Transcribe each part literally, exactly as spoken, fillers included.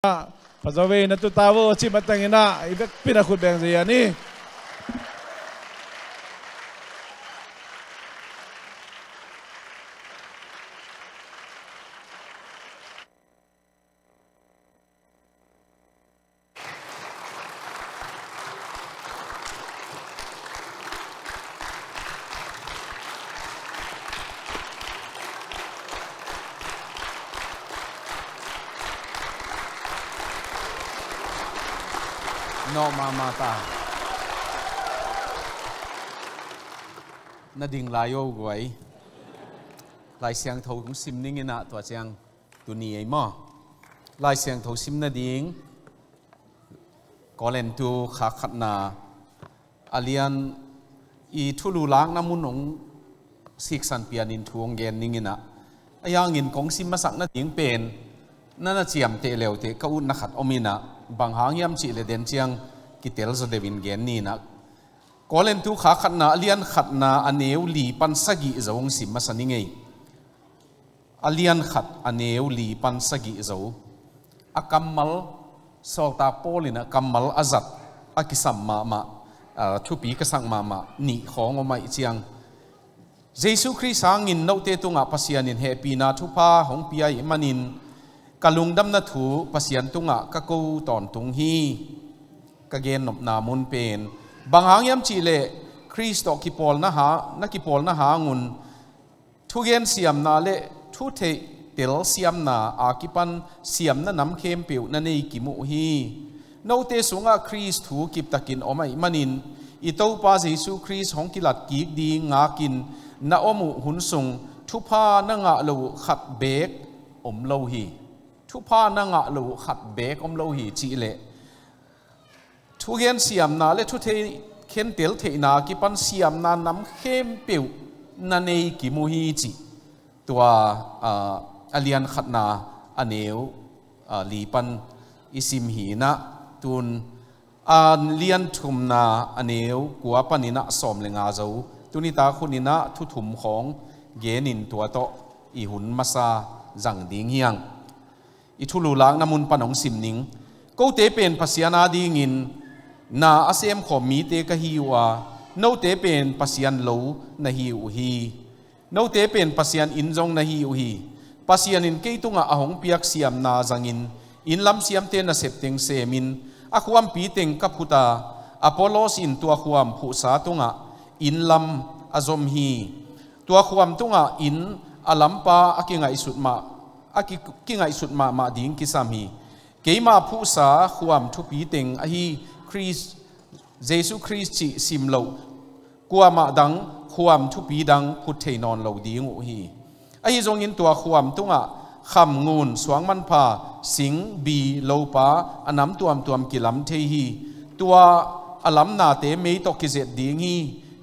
Pazawei na tuta vo cih matang inah i vekpi na khut beng zia ni. Nawh mahmah ta. Na ding lai o guai. Lai Siangtho kong sim ning inah tua ciang tuni ei maw? Lai Siangtho sim nading Korintu kha khatna a lian i thulu lakna mun hong siksan pianin thu hong gen ning inah. A yangin kong sim masak nading pen na na ciamteh leuteh ka utna khat om inah, bang hang hiam cihleh den ciang kitel zaw deuhin gen ni inah. Korintu kha khatna a lian khatna a neu li pan sagih zo hong sim masa ning ei. A lian khat a neu li pan sagih zo. A kammal, sawltak Paul in a kammal a zat a kisam mahmah, a, thupi ka sak mahmah nih khawng om ahih ciang, Jesu Khrist hangin note tungah Pasian in hehpihna thupha hong pia ahih manin ka lungdamna thu Pasian tungah ka ko tawntung hi. Ka gennopna mun pen bang hang hiam cihleh Khrist tawh kipawlna ha, na kipawlna hangun thugen siamna le thutheih tel siamna a kipan siamna nam khempeuh na nei kim uh hi. Note sungah Khrist thu kiptakin om ahih manin i Topa Jesu Khrist hong kilat kik ding ngakin na om uh hun sung thupha na ngah lo uh khat beek om lo hi. Thupha na ngah lo uh khat beek om lo hi cihleh thugen siamna le thutheih khentel theihna kipan siamna nam khempeuh na nei kim uh hi cih. Tua, a, a lian khatna a neu, a, li pan i sim hi inah, tun a lian thumna a neu kua pan inah sawm le nga zo. Tuni tak hun inah thu thum khawng genin tua tawh i hun masa zang ding hi hang. I thulu lakna mun pan hong sim ning. Kote pen Pasian adingin na a semkhawm mite ka hi uh a, note pen Pasian lo na hi uh hi. Note pen Pasian inn zong na hi uh hi. Pasian in kei tungah a hong piak siamna zangin inn lam siamte nasep teng semin a khuampi teng ka phut a, Apollos in tua khuam phuhsa tungah inn lam a zom hi. Tua khuam tungah inn a lampa a kingaihsut mah a ki-, kingaihsut mahmah ding kisam hi. Keima phuhsa khuam thupi teng ahi Khrist, Jesu Khrist cih sim loh kuamah dang khuam thupi dang phut thei nawn lo ding uh hi. Ahi zongin tua khuam tungah kham, ngun, suang manpha, sing, bi, lopa a nam tuamtuam kilam thei hi. Tua a lamnate mei tawh kizet ding hi.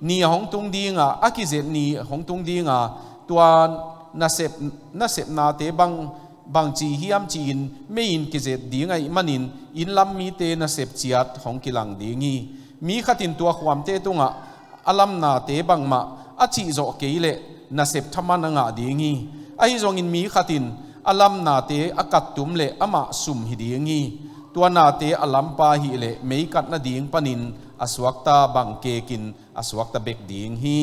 Ni a hong tung dinga, a kizet ni hong tung dinga, tua nasep, nasepnate bang, bangci hiam ci-in mei in kizet ding ahih manin inn lam mite nasep ciat hong kilang ding hi. Mi khat in tua khuamte tungah a lamnate bangmah a cihzawh kei leh nasep thaman a ngah ding hi. Ahi zongin mi khat in a lamnate a kattum leh amah sum hi ding hi. Tua nate a lampa hih leh mei kat nading panin a suakta bang kekin a suakta bek ding hi.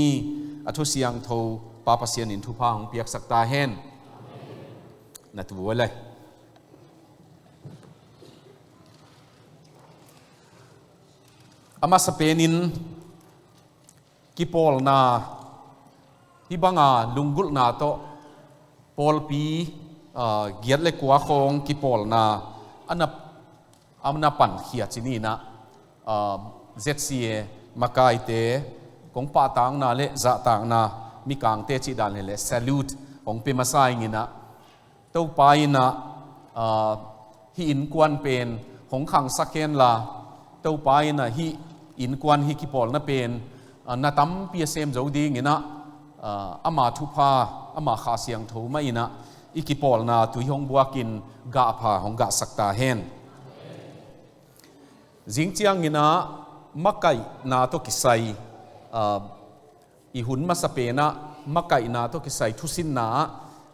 A thu siangtho Pa Pasian in thupha hong piaksak ta hen. Na tu le. A masa penin kipawlna, hih banga lunggulhna tawh pawlpi, ah, giat le kua khawng kipawlna a na, a na pankhia ci ni inah, ah, Z C A makaite kong pahtakna le zahtakna, mikangte cih dan le, le salute hong pia masa ing inah, Topa inah, ah, hih innkuan pen hong khangsak henla, Topa inah hih innkuan, hih kipawlna pen, ah, na tampi a sem zo ding inah, ah, ama thupha, ama Kha Siangtho mah inah i kipawlna tui hong buakin gahpha hong gahsak ta hen. Zing ciang inah makaihna tawh kisai, ah, i hun masa penah makaihna tawh kisai thusinna ah,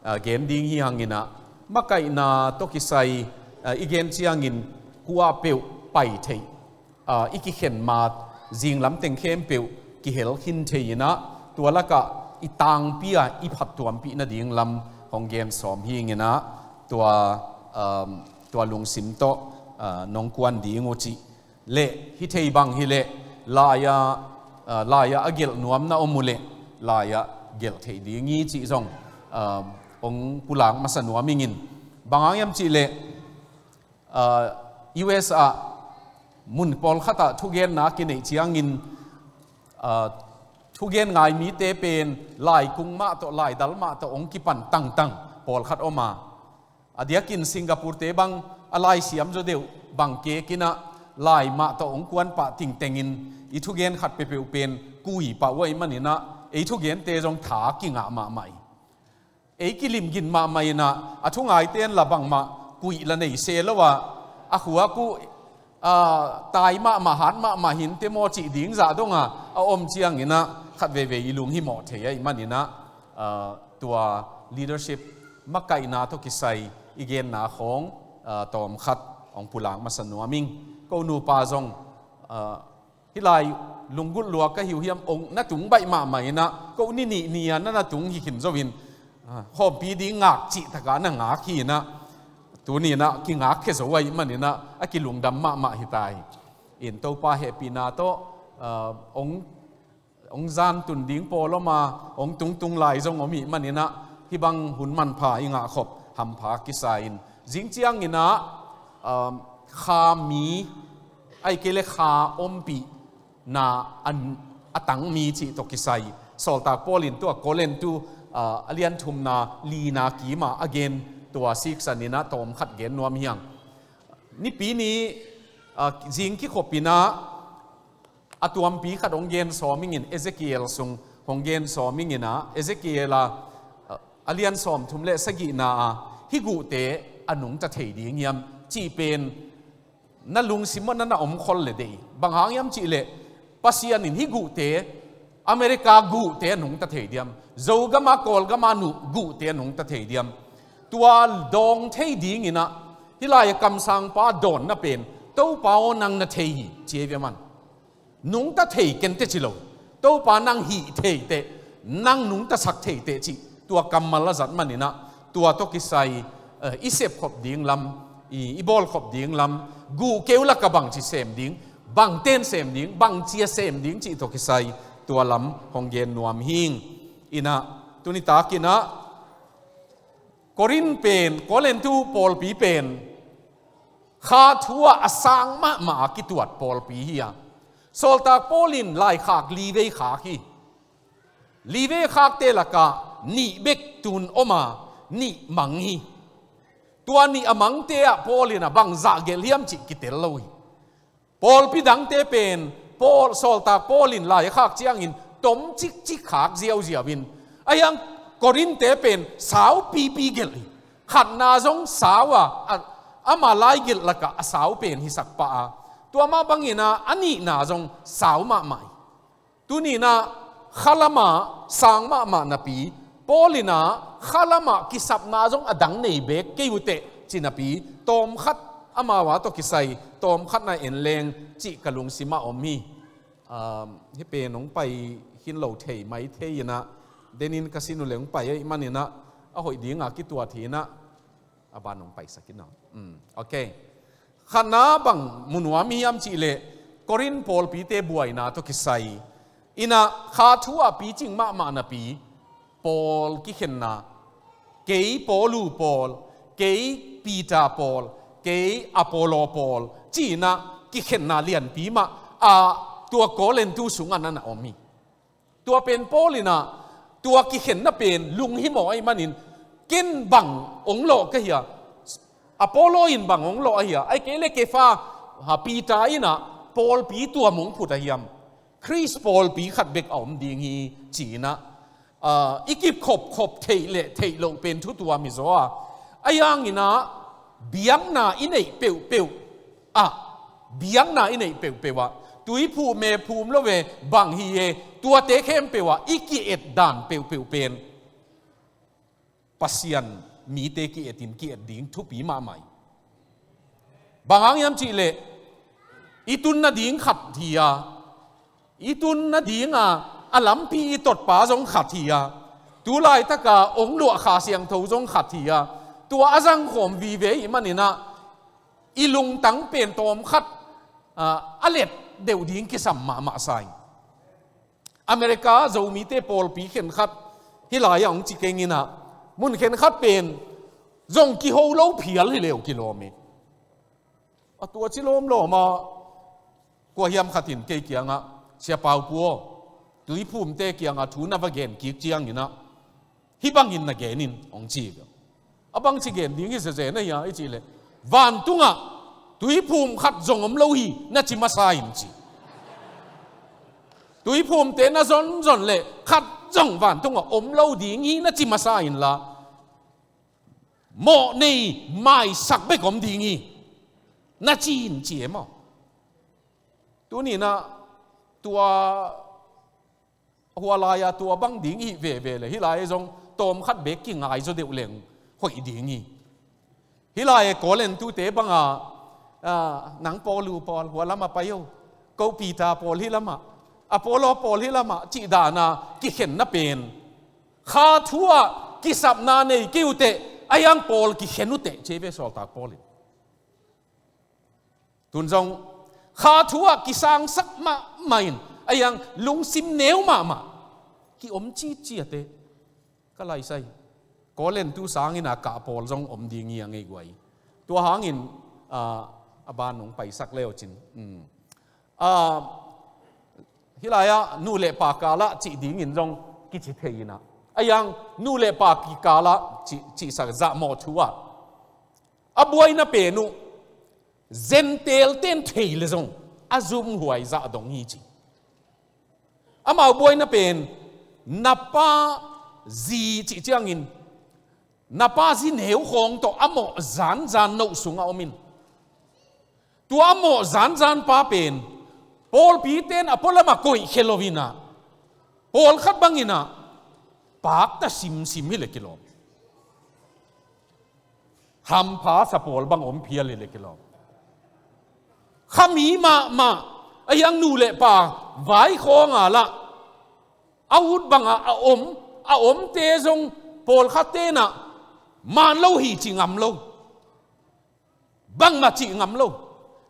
ah, gen ding hi hang inah, makaihna tawh kisai ah, i gen ciangin kuapeuh pai theih, ah, i kikhen ma zinglam teng khempeuh kihel khin thei in ah, tua lakah i tangpi a i phattuampih nading lam hong gen sawm hi ing in ah, tua, um, tua lungsim tawh, ah, nong kuan ding uh cih le, hi thei bang hi leh, lai-ah, ah, lai-ah a gelh nuam na om uh leh, lai-ah gelh theih ding hi cih zong, ah, hong pulak masa nuam ing in. Bang hang hiam cih leh, ah, U S ah mun pawlkhat ah thugenna kineih ciangin, ah, thugen ngai mite pen laikung mah tawh, laidal mah tawh hong kipan tangtang pawlkhat om a, a diakin Singapore-te bang a laisiam zaw deuh bang kek in ah, lai mah tawh hong kuan pah tingteng in, i thugen khat peuhpeuh pen kuih pah uh ahih manin ah, ei thugente zong tha kingah mahmah hi. Ei kilimgin mahmah in ah, a thungaite in la bangmah kuih la nei se lo a, a khuak uh, ah, tai mahmah, hat mahmah hinte maw cih ding zah dong a, a om ciangin ah, khat veivei i lunghimawh thei ahih manin ah, ah, tua leadership makaihna tawh kisai i genna khawng, ah, tawmkhat hong pulak masa nuam ing. Ko nupa zong, ah, hih lai lunggulh lua ka hi uh hiam, hong na tung baih mahmah in ah, ko ni nih ni-a na na tung hi khin zo in, ah, khawmpi ding ngak cih takah na ngak hi in ah, tuni in ah kingakkhia zo ahih manin ah, a kilungdam mahmah hi ta hi. In Topa hehpihna tawh, ah, hong, hong zan tun ding pawl om a, hong tungtung lai zong om ahih manin ah, hih bang hun manpha i ngahkhop hampha kisa in. Zing ciangin ah, um, kha mi, ahih kei leh kha ompihna a, a tang mi cih tawh kisai, Sawltak Paul in tua Korintu, ah, a lian thumna lina kim ah a gen tua siksan in ah tawmkhat gen nuam hi hang. Nipi ni, ah, zing kikhop in ah, a tuampi khat hong gen sawm ing in, Ezekiel sung hong gen sawm ing in ah, Ezekiel a, a lian sawmthum le sagihna ah, hih guhte a nungta thei ding hiam cih pen na lungsim ah na na omkhol le deih. Bang hang hiam cih leh, Pasian in hih guhte, America guhte a nungta thei diam, Zogam a, Kawlgam a nu guhte a nungta thei diam, tua dawng thei ding in ah, hih lai-ah kamsangpa dawnna pen, Topa aw, nang na thei hi, ci hi ve maw. Nungta thei ken teh ci lo, Topa nang hih thei teh, nang nungtasak thei teh cih, tua kammal a zat manin ah, tua tawh kisai, eh, i sepkhop ding lam, i, i bawlkhop ding lam, guh keu lakah bangci sem ding, bangten sem ding, bangci a sem ding cih tawh kisai, tua lam hong gen nuam hi ing. In ah, tuni tak in ah, Korin pen, Korintu pawlpi pen, kha thu ah a sang mahmah a kituat pawlpi hi a. Sawltak Paul in laikhak li vei khak hi. Li vei khakte lakah nih bek tun om a, nih mang hi. Tua nih a mangte ah Paul in a bangzah gelh hiam cih kitel lo hi. Pawlpi dangte pen, Paul, Sawltak Paul in lai a khak ciangin tom cikcik khak ziauziau in, a hiang Korin-te pen sau pipi gelh hi. Khatna zong sau a, a, ama lai gelh lakah a sau pen hisak pah a, tua mah bangin a, a nihna zong sau mahmah hi. Tuni in a khalam a sang mahmah napi, Paul in a khalam a kisapna zong a dang nei beek kei uh teh ci napi, tawmkhat amau a tawh kisai, tawmkhat na en leng cih ka lungsim ah om hi. Um, hih pen hong pai khin lo thei mai thei in a, denin ka sin uh leh hong pai ahih manin a, a hoih ding a kituat hi in a, a ban hong paisak in a. Um, ok. Khatna bang mu nuam i hiam cih leh, Korin pawlpite buaina tawh kisai in a, kha thu a picing mahmah napi, pawl kikhenna, kei Paul uh pawl, kei Peter pawl, kei Apollo pawl, ci in a kikhenna lianpi mah a, tua Korintu sungah na na om hi. Tua pen Paul in a, tua kikhenna pen lunghimawh ahih manin, ken bang hong lawh ka hia, Apollo in bang hong lawh a hia, ahih kei leh Kefa, ha, Peter in a pawlpi tuam hong phut a hiam, Khrist pawlpi khat bek a om ding hi, ci in a, ah, i kikhopkhop theih leh theih loh pen thu tuam hi zaw a, a hiang in a biakna i neih peuhpeuh ah, biakna i neih peuhpeuh ah, tui phum e, phum lo e, bang hi e, tuate khempeuh ah i ki-et dan peuhpeuh pen Pasian mite ki-et in ki-et ding thupi mahmah hi. Bang hang hiam cih leh, i tun nading khat hi a, i tun nading a, a lampi i totpa zong khat hi a, tu laitaka hong luah Kha Siangtho zong khat hi a, tua a zangkhawm vive ahih manin ah, i lungtang pen tawm khat, a, a let deuh ding kisam mahmah sa ing. America Zomite pawlpi khenkhat hih lai-ah hong ci keng in ah, mun khenkhat pen zong kiho lo phial hi leh uh kilawm hi. A tua ci lawmlawm a, kua hiam khat in kei kiangah, "Sia Pau Pu aw, Tuiphumte kiangah thu na va gen kik ciangin ah, hih bangin na gen in," hong ci hi. "A bangci gen ding hi zenzen a hia?" i cih leh, "Vantungah Tuiphum khat zong om lo hi na ci masa in," ci. "Tuiphumte na zonzon leh khat zong vantungah om lo ding hi na ci masa inla, mawh nei maisak bek om ding hi na ci in," ci e maw. Tuni-in ah tua hua lai-a tua bang ding i hih veve leh, hih lai-ah zong tawm khat bek kingai zaw deuh leng hoih ding hi. Hih lai-ah Korin tute bangah, a, "Nang Paul uh pawl hua lamah pai o, ko Peter pawl hih lamah, Apollo pawl hih lamah," cih dana kikhenna pen, kha thu-ah kisapna nei kei uh teh, a hiang pawl kikhen uh teh, ci ve sawltak Paul in. Tun zong kha thu-ah kisangsak mahmah in, a hiang lungsim neu mahmah kiom citciat e. Ka laisai, Korin tu sangin a kah pawl zong om ding hi a ngei guai. Tua hangin, a, a ban nong paisak leucin. Um. A, hih lai-ah nu le pa kalah cih dingin zong kici thei in ah, a hiang nu le pa kikalah cih, cihsak zahmawh thu-ah, a buaina pen uh Gentile-ten thei leh zong a zumhuai zah dong hi ci. Amau buaina pen, na pa zi cih ciangin, na pa zi neu khawng tawh a mawh zanzan no sungah om in, tua a mawh zanzan pa pen pawlpite'n a pualamah koihkhia lo in ah, pawlkhat bangin ah pakta simsim hi leh kilawm. Hampha sa pawl bang om phial hi leh kilawm. Khami mahmah, a hiang nu le pa vai khawng a lah, a ut bangah a om, a omte zong pawlkhatte'n ah man lo hi ci ngam lo. Bangmah cih ngam lo.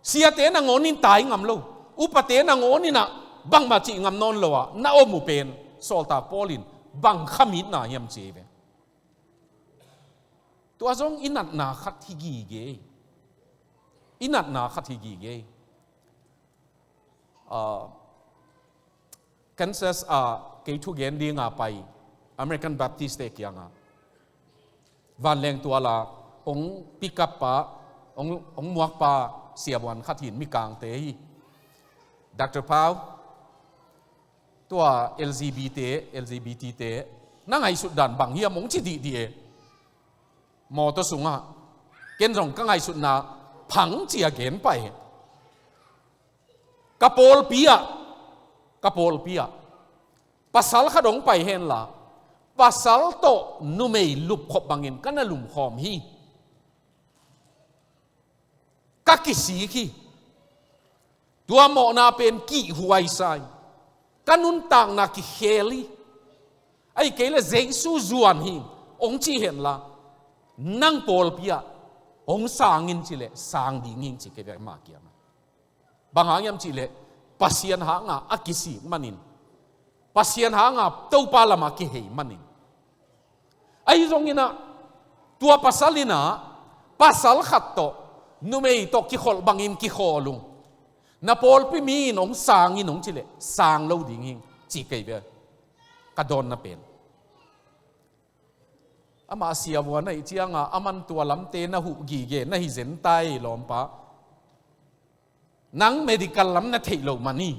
Siate nangawnin tai ngam lo. Upate nangawnin ah bangmah cih ngam nawn lo-a na om uh pen, sawltak Paul in bang khamitna hiam ci ve. Tua zong i natna khat hi gige. I natna khat hi gige. Ah, Kansas ah kei thugen dinga pai American Baptist-te kiangah vanleng tuala hong pick up pa, hong, hong muakpa siavuan khat hi in, mikangte hi. "Doctor Pau, tua L G B T, L G B T-te na ngaihsut dan bang hiam?" hong ci dihdih e. Mawtaw sungah, ken zong ka ngaihsutna phang ci-a gen pah e. "Ka pawlpi ah, ka pawlpi ah pasal khat hong pai henla, pasal tawh numei lupkhop bangin ka na lumkhawm hi. Ka kisik hi. Tua mawhna pen kihhuai sa hi. Ka nuntakna kikhel hi. Ahih kei leh Jesu zuan hi," hong ci henla, "Nang pawlpi ah hong sang in," ci leh sang ding hi ing ci kei ve ama kiangah. Bang hang hiam cih leh, Pasian hanga a kisik manin, Pasian hanga Topa lamah kihei manin. Ahi zongin ah, tua pasal in ah, pasal khat tawh, numei tawh kikholh bangin kikhawl ung. Na pawlpi mi in hong sang in hong cih leh, sang lo ding hi ing ci kei ve. Ka dawnna pen. Amah siavuan ahih cianga, aman tua lamte na huh gige, na hi zentai lawmpa. Nang medical lam na theih loh man hi.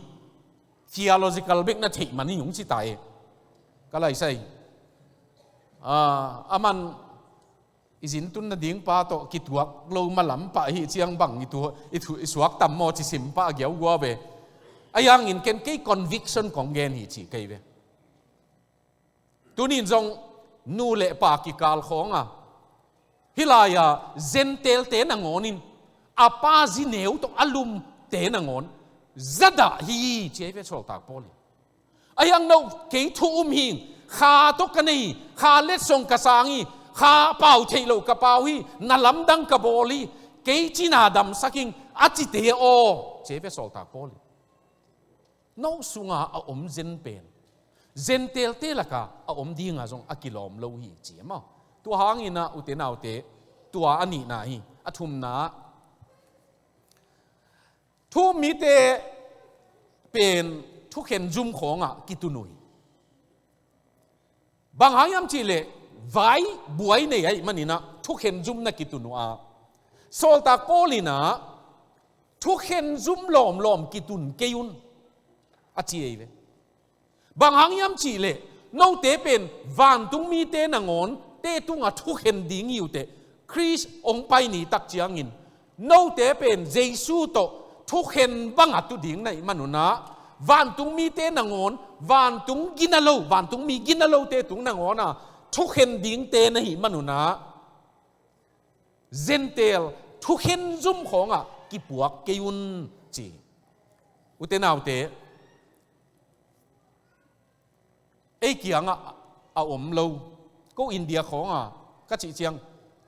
Theological bek na theih man hi, hong ci ta e. Ka laisai. Ah, aman i zin tun nading pa tawh kituak lo malam pah hi ciang bang i tu, i tu, i suak tam maw ci sim pah a giaugua ve. Ahi hangin ken kei conviction kong gen hi ci kei ve. Tunin zong nu le pa kikal khawnga, hih lai-a Gentile-te nangawnin a pa zi neu tawh a lumte nangawn za dah hi, ci hi ve sawltak Paul in. Ahi hang no kei thu um hing, kha tawh ka nei, kha letsong ka sang hi, kha pau theih loh ka pau hi, na lamdang ka bawl hi, kei cina damsak hing, a cite aw, ci hi ve sawltak Paul in. No sunga a om zen pen Gentile-te laka a om dinga zong a kilawm lo hi, ci hi maw. Tua hangin ah, ute naute, tua a nihna hi. A thumna ah, thu-um mite pen thukhen zum khawngah kitun uh hi. Bang hang hiam cihleh vai buai nei ahih manin ah thukhen zum na kitun uh a, sawltak Paul in ah thukhen zum lawmlawm kitun kei un, a ci hi ve. Bang hang hiam cihleh note pen vantung mite nangawn te tungah thukhen ding hi uh teh, Khrist hong pai ni tak ciangin note pen Jesu tawh thukhen banga tu ding na hih manun ah, vantung mite nangawn, vantung gina lo, vantung mi gina lote tung nangawn ah thukhen dingte na hih manun ah, Gentile thukhen zum khawngah kipuak kei un, ci. Ute naute, ei kiangah a om lo. Ko India khawnga ka cih ciang,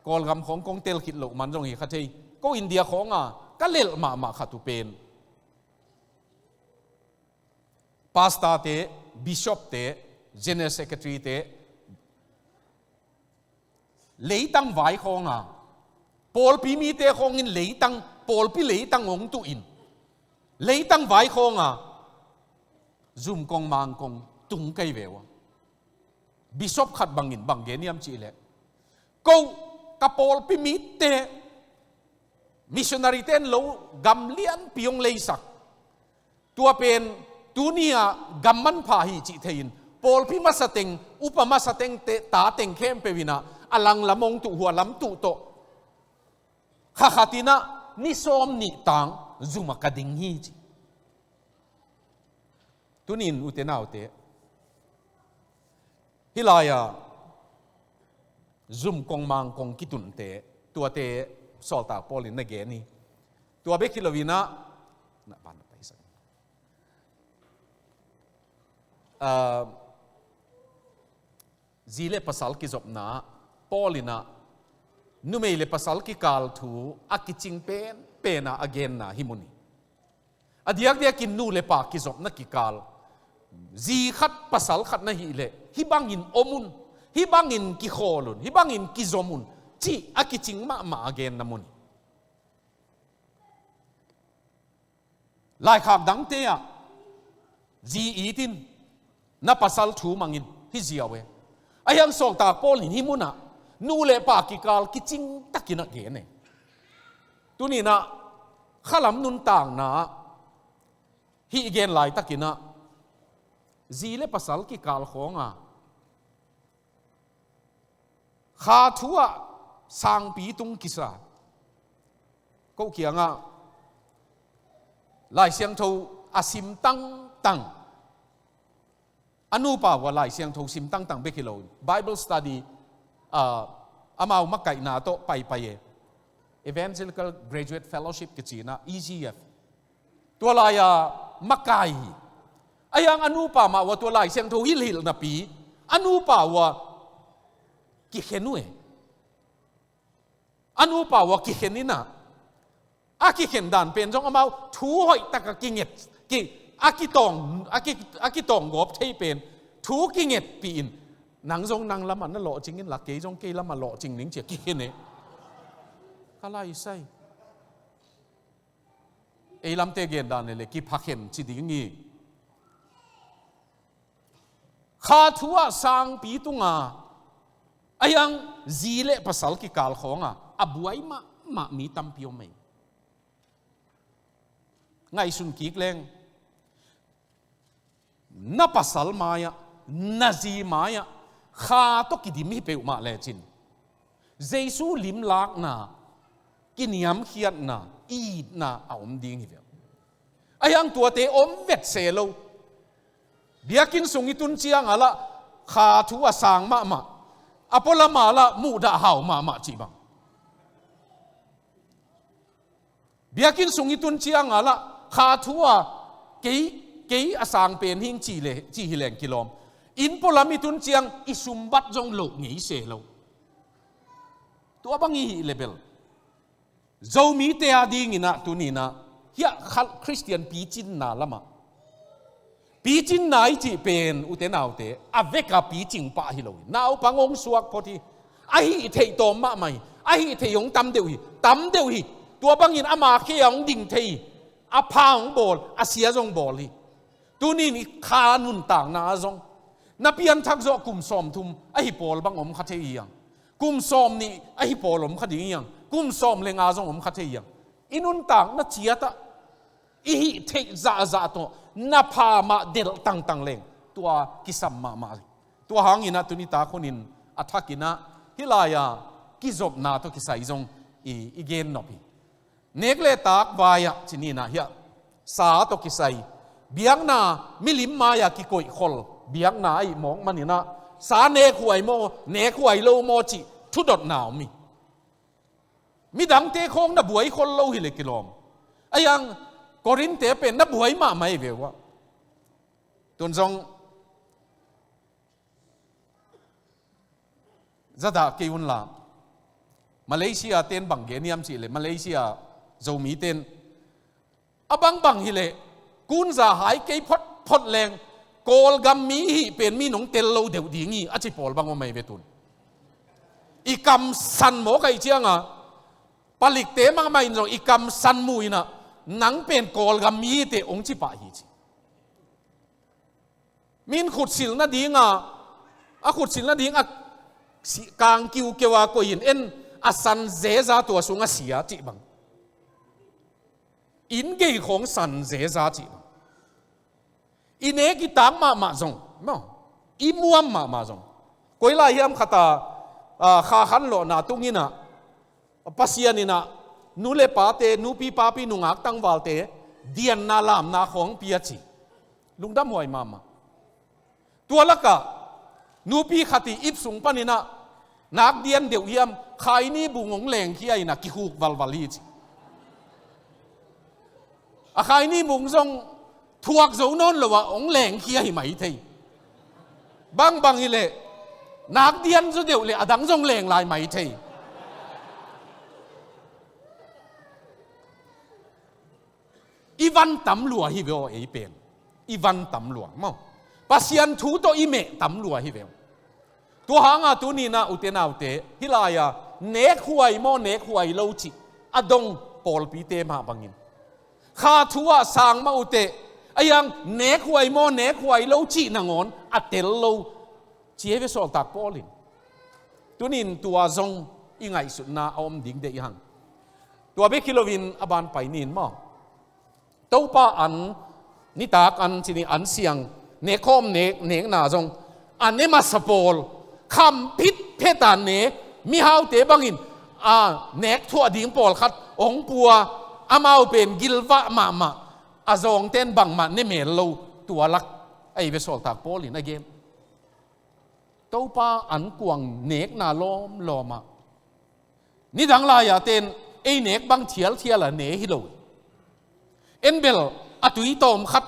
Kawlgam khawng kong tel khit loh man zong hi kha thei. Ko India khawnga ka lelh mahmah khat uh pen, pastor-te, bishop-te, general secretary-te, leitang vai khawnga, pawlpi mite khawngin leitang, pawlpi leitang hong tuhin, leitang vai khawnga zum kong mang kong tung kei ve uh a. Bishop khat bangin bang gen hiam cihleh, ko ka pawlpi mite, missionary-te in lo gam lianpi hong leisak, tua pen tuni-ah gam manpha hi cih thei-in, pawlpi masa teng, upa masa teng, te, ta teng khempeuh in ah a langlam hong tuh, hualam tuh tawh, kha khat in ah ni sawm nih tang zumah ka ding hi, ci. Tuni-in ute naute, hih lai-ah zum kong mang kong kitunte, tuate sawltak Paul in na gen hi. Tua bek hi loin ah, na pan na paisak. Ah, zi le pasal kizopna, Paul in ah numei le pasal kikal thu a kicing penpen ah a genna hi mun hi. A diakdiakin nu le pa kizopna kikal, zi khat pasal khat na hih leh hih bangin om un, hih bangin kikhawl un, hih bangin kizom un, cih a kicing mahmah a genna mun hi. Laikhak dangte ah zi it in, na pasal thu mang in, hi ziau e. Ahi hang sawltak Paul in hih munah nu le pa kikal kicing takin a gen e. Tuni-in ah khalam nuntakna ah hih gen laitakin ah zi le pasal kikal khawnga kha thu ah sangpi tung kisa. Ko kiangah Lai Siangtho a sim tangtang, a nupa uh a Lai Siangtho sim tangtang bek hi lo, Bible study, ah, amau makaihna tawh paipai e. Evangelical Graduate Fellowship kici-in ah, E G F. Tua lai-a makai hi. Ahi hang a nupa mah uh a tua Lai Siangtho hilhhilh napi, a nupa uh a kikhen uh e. A nupa uh a kikhen in ah, a kikhen dan pen zong amau thu hoih taka kinget, ki, a kitawng, a ki, a kitawng gawp thei pen thu kingetpih in, nang zong nang lamah na lawhcing inla, kei zong kei lamah lawhcing ning ci-a kikhen e. Ka lai sai. Ei lamte gen dan leh kiphakhen ci ding hi. Kha thu ah sangpi tunga, ahi hang zi le pasal kikal khawnga a buai mahmah mi tampi om ei. Ngaihsun kik leng, na pasal mai-ah, na zi mai-ah kha tawh kidim hi peuhmah lecin, Jesu limlakna, kiniamkhiatna, itna a om ding hi ve. Ahi hang tuate om vet se lo. Biakinn sung i tun ciangah lah kha thu a sang mahmah, a pualamah lah muhdah hau mahmah cih bang. Biakinn sung i tun cianga lah kha thu a kei, kei a sang pen hing ci le, ci hi leng kilawm. Inn pualam i tun ciang i sumbat zong loh ngei se lo. Tua bang i hih le bel Zomite a dinginah tuninah hiah khalh Khristian picinna lamah picinna i cih pen ute naute a veka picing pah hi lo hi. Naupang hong suak phot hi. A hih theih tawm mahmah hi. A hih theih hong tam deuh hi. Tam deuh hi. Tua bangin ama khe a hong ding thei hi. A pha hong bawl, a sia zong bawl hi. Tunin i kha nuntakna ah zong na pianthak zawh kum sawmthum ahi pawl bang om kha thei hi hang. Kum sawmnih ahi pawl om kha ding hi hang. Kum sawm le nga zong om kha thei hi hang. I nuntakna ciatah i hih theih zahzah tawh na pha mah delh tangtang leng tua kisam mahmah hi. Tua hanginah tuni tak hunin a thakinah hih lai-a kizopna tawh kisai zong i, i gen nop hi. Nek le tak vai-ah cininah hiah sa tawh kisai biakna milim mai-ah kikoihkhol biakna ahi mawk maninah sa nekhuai maw, nekhuai lo maw cih thudotna om hi. Midangte khawng na buai khol lo hi le kilawm. Ahi hang Korinthte pen na buai mahmah hi ve uh ah. Tun zong zadah kei unla Malaysia ten bang gen hiam cih le Malaysia Zomi ten a bangbang hi le kunza hai kei photphot leng Kawlgam mi hih pen mi nong tel lo deuh ding hi a ci pawl bang om ahi ve tun. I kamsan mawk ahi cianga palikte mahmah in zong i kamsan mu inah nang pen Kawlgam mi hi teh hong ci pah hi ci. Min khutsil nadinga a khutsil nadinga kang kiukiu a koih in en a san zeza tua sung a sia cih bang. Inn gei khawng san zeza cih bang. I nek i tak mahmah zong maw, i muam mahmah zong. Koi lai hiam khata kha khanlawhna tunginah Pasian inah nu le pate, nupi papi, nungak tangvalte dianna lamna khawng pia ci. Lungdamhuai mahmah. Tua lakah nupi khat i ip sung paninah nak dian deuh hiam khaini bung hong lengkhia inah kihuk valval hi ci. A khaini bung zong thuak zo nawn lo ah hong lengkhia hi mai thei. Bangbang hi leh nak dian zaw deuh le a dang zong leng lai mai thei. I van tam lua hi ve aw ei pen. I van tam lua maw, Pasian thu tawh i meh tam lua hi ve aw. Tua hanga tuninah ute naute hih lai-a nekhuai maw nekhuai lo cih a dong pawlpite mah bangin kha thu ah sang mah ute ahi hang nekhuai maw nekhuai lo cih nangawn a tel lo ci hi ve sawltak Paul in. Tunin tua zong i ngaihsutna a om ding deih hang. Tua bek hi loin a ban pai nin maw, Topa an, nitak an cini an siang nekkhawm nek, nekna zong a ne masa pawl kham phitphet a ne, mihaute bangin a nek thuah ding pawlkhat hong pua, amau pen gilvah mahmah, a zawngten bangmah ne mel lo, tua lak ahi ve sawltak Paul in a gen. Topa an kuang nekna lawmlawmah nidang lai-a ten ei nek bang thialthial a ne hi lo. En bel a tui tawm khat